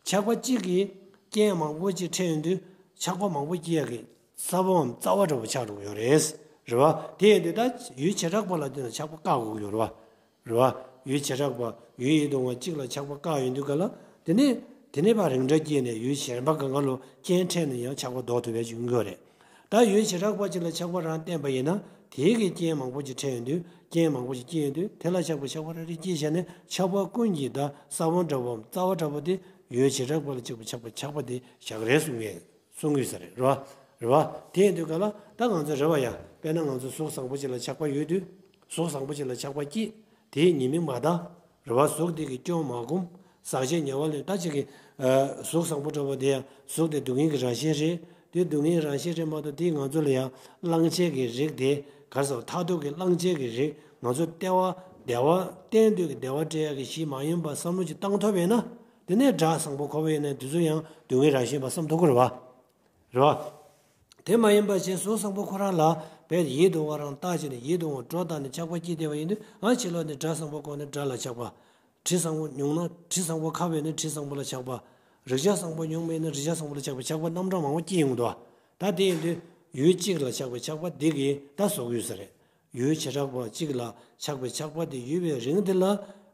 ཆགས་པ་གཅིག་གིས་རྐྱེན་མང་པོ་ཅིག་འཕྲད་ཡོང་དུས་ཆགས་པ་མང་པོ་སྐྱེ་ཡག་གི་ས་བོན་རྩ་བ་འདྲ་བོ་ཆགས་འགྲོ་གི་ཡོད་རེད། རེད་བ། དེ་ཡིན་དུས་ད་ཡུལ་བྱེ་བྲག་པ་ལ་དེ་ན་ཆགས་པ་བཀག་དགོས་ཀྱི་ཡོད་རེད་བ། རེད་བ། ཡུལ་བྱེ་བྲག་པ་ཡུལ་ཡིད་དུ་འོང་བ་གཅིག་ལ་ཆགས་པ་བཀག་ཡོང་དུས་ག་ལ། དེ་ནས་དེ་ནས་ཕར་རིང་སྒྲ་སྐྱེས་ནས་ཡུལ་གཞན་པ་གང་ག་ལོ་རྐྱེན་འཕྲད་ནས་ཡང་ཆགས་པ་ལྡོག་ཐུབ་པའི་ཡོང་གི་ཡོད་རེད། ད་ཡུལ་བྱེ་བྲག་པ་ཅིག་ལ་ཆགས་པ་རང་བསྟན་པ་ཡིན་ན་དེའི་གི་རྐྱེན་མང་པོ་ཅིག་འཕྲད་ཡོང་དུས་རྐྱེན་མང་པོ་ཅིག་སྐྱེས་ཡོང་དུས་དེ་ལ་ཆགས་པའི་ཆགས་པ་རེ་རེ་སྐྱེས་བྱས་ནས་ཆགས་པ་ཀུན་གྱི་ད་ས་བོན་འདྲ་བོ་རྩ་བ་འདྲ་བོ་དེ་ཡུལ་བྱེ་བྲག་པ་ལ་ཆགས་པའི་ཆགས་པ་ཆགས་པ་དེ་བཞག་རེད་གསུང་ངེས་གསུང་གི་ཡོད་ས་རེད། རེད་བ། རེད་བ། དེ་ཡིན་དུས་ག་ལ་ད་ང་ཚོ་རེད་བ་ཡ། དཔེར་ན་ང་ཚོ་གཟུགས་བཟང་པོ་ཅིག་ལ་ཆགས་པ་ཡོད་དུས་གཟུགས་བཟང་པོ་ཅིག་ལ་ཆགས་པ་སྐྱེས། དེའི་ཉེས་དམིགས་མ་དག་རེད་བ། གཟུགས་དེ་གི་སྐྱོན་མ་གོམས། ཟག་བཅས་ཉེ་བར་ལེན་ད་ཅིག་གི་ཨ། གཟུགས་བཟང་པོ་འདྲ་བོ་དེ་ཡང་གཟུགས་དེ་སྡུག་བསྔལ་གྱི་རང་བཞིན་རེད། དེ་སྡུག་བསྔལ་རང་བཞིན་རེད་མ་གཏོགས་དེས་ང་ཚོ་ལ་ཡང་བླང་བྱའི་གི་རིགས་དེ་ག་རེ་ཟེར་མཐར་ཐུག་གི་བླང་བྱའི་གི་རིགས་ང་ཚོ་ལྟེ་བ་བདེ་བ་གཏན་དུ་གི་བདེ་བ་སྤྲད་ཡག་གི་གཞི་མ་ཡིན་པ་བསམ་བློ་ཅིག་བཏང་ཐུབ་ཡོད་ན། དེ་ནས་སྒྲ་བཟང་པོ་གོ་བ་ཡིན་ན་དེ་ཚོ་ཡང་སྡུག་བསྔལ་རང་བཞིན་པ་བསམ་ཐུབ་ཀྱི་རེད་བ། རེད་བ། དེ་མ་ཡིན་པ་བྱས་གཟུགས་བཟང་པོ་ཁོ་རང་ལ་བས་ཡིད་དུ་འོང་བ་རང་བཏགས་བྱས་ནས་ཡིད་དུ་འོང་བ་སྒྲོ་བཏགས་ནས་ཆགས་པ་སྐྱེས་བསྡད་པ་ཡིན་དུས་ཨ་ཕྱི་ལོགས་ནས་སྒྲ་བཟང་པོ་གོ་ནས་སྒྲ་ལ་ཆགས་པ། དྲི་བཟང་པོ་མྱོང་ན་དྲི་བཟང་པོ་ཁ་བས་ནས་དྲི་བཟང་པོ་ལ་ཆགས་པ། རེག་བྱ་བཟང་པོ་མྱོང་མེད་ན་རེག་བྱ་བཟང་པོ་ལ་ཆགས་པའི་ཆགས་པ་རྣམ་གྲངས་མང་པོ་སྐྱེས་ཡོང་གི་འདུག་ད་དེ་ཡིན་དུས་ཡུལ་གཅིག་ལ་ཆགས་པའི་ཆགས་པ་འདི་གིས་ད་བཟོ་གི་ཡོད་ས་རེད། ཡུལ་བྱེ་བྲག་པ་གཅིག་ལ་ཆགས་པའི་ཆགས་པ་དེ་ཡོད་པའི་རིང་དེ་ལ་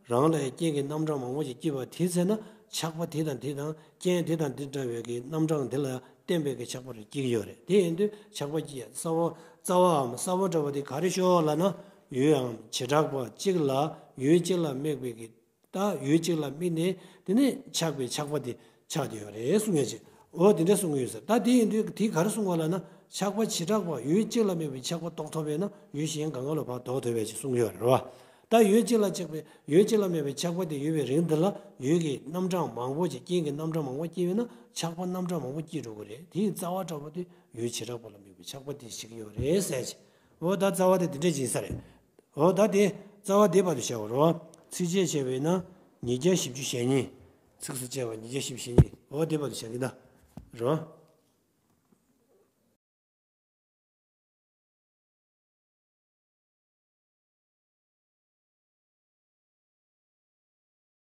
རང་ལ་རྐྱེན་གྱི་རྣམ་གྲངས་མང་པོ་ཞིག་སྐྱེས་པ་དེ་ཚེ་ན་ཆགས་པ་དེ་དང་དེ་དང་རྐྱེན་དེ་དང་དེ་འདྲ་བའི་གི་རྣམ་གྲངས་དེ་ལ་བརྟེན་པའི་གི་ཆགས་པ་རེ་སྐྱེ་གི་ཡོད་རེད། དེ་ཡིན་དུས་ཆགས་པ་སྐྱེ་ཡ་རྩ་བ་རྩ་བའམ་རྩ་བ་འདྲ་བ་དེ་ག་རེ་ཤོག་ལབ་ན་ཡུལ་ཡང་བྱེ་བྲག་པ་གཅིག་ལ་ཡུལ་གཅིག་ལ་དམིགས་པའི་གི་ད་ཡུལ་གཅིག་ལ་དམིགས་ནས་དེ་ནས་ཆགས་པའི་ཆགས་པ་དེ་ཆགས་བསྡད་ཡོད་རེད་གསུང་ཡ་ཅིག་འོ་དེ་འདྲ་གསུང་གི་ཡོད་ཟེར། ད་དེ་ཡིན་དུས་དེ་ག་རེ་གསུང་བ་ལབ་ན་ཆགས་པ་བྱེ་བྲག་པ་ཡུལ་གཅིག་ལ་དམིགས་པའི་ཆགས་པ་རྟོགས་ཐུབ་པས་ན་ཡུལ་གཞན་གང་ག་ལ་ཕར་ལྡོག་ཐུབ་པས་ཅེས་གསུང་གི་ཡོད་རེད་བ། ད་ཡུལ་གཅིག་ལ་ཆགས་པའི་ཡུལ་གཅིག་ལ་དམིགས་པའི་ཆགས་པ་དེ་ཡོད་པའི་རིང་དེ་ལ་ཡུལ་གྱི་རྣམ་གྲངས་མང་པོ་ཅིག་རྐྱེན་གྱི་རྣམ་གྲངས་མང་པོ་སྐྱེས་པས་ན་ཆགས་པ་རྣམ་གྲངས་མང་པོ་སྐྱེས་འགྲོ་གི་རེད། དེ་ཡི་རྩ་བ་འདྲ་པོ་དེ་ཡུལ་བྱེ་བྲག་པ་ལ་དམིགས་པའི་ཆགས་པ་དེ་ཞིག་ཡོད་རེད་ཟེར་ཅིག་འོ་ད་རྩ་བ་དེ་དེ་འདྲ་ཅིག་ཡིན་ས་རེད། འོ་ད་དེ་རྩ་བ་དེ་བར་དུ་བྱ་བ་རོ། ཚིགས་བཅད་བྱས་པས་ན་ཉིས་བརྒྱ་བཞི་བཅུ་ཞེ་གཉིས། ཚིགས་སུ་བཅད་པ་ཉིས་བརྒྱ་བཞི་བཅུ་ཞེ་གཉིས། འོ་དེ་བར་དུ་བྱ་གི་ད་རོ།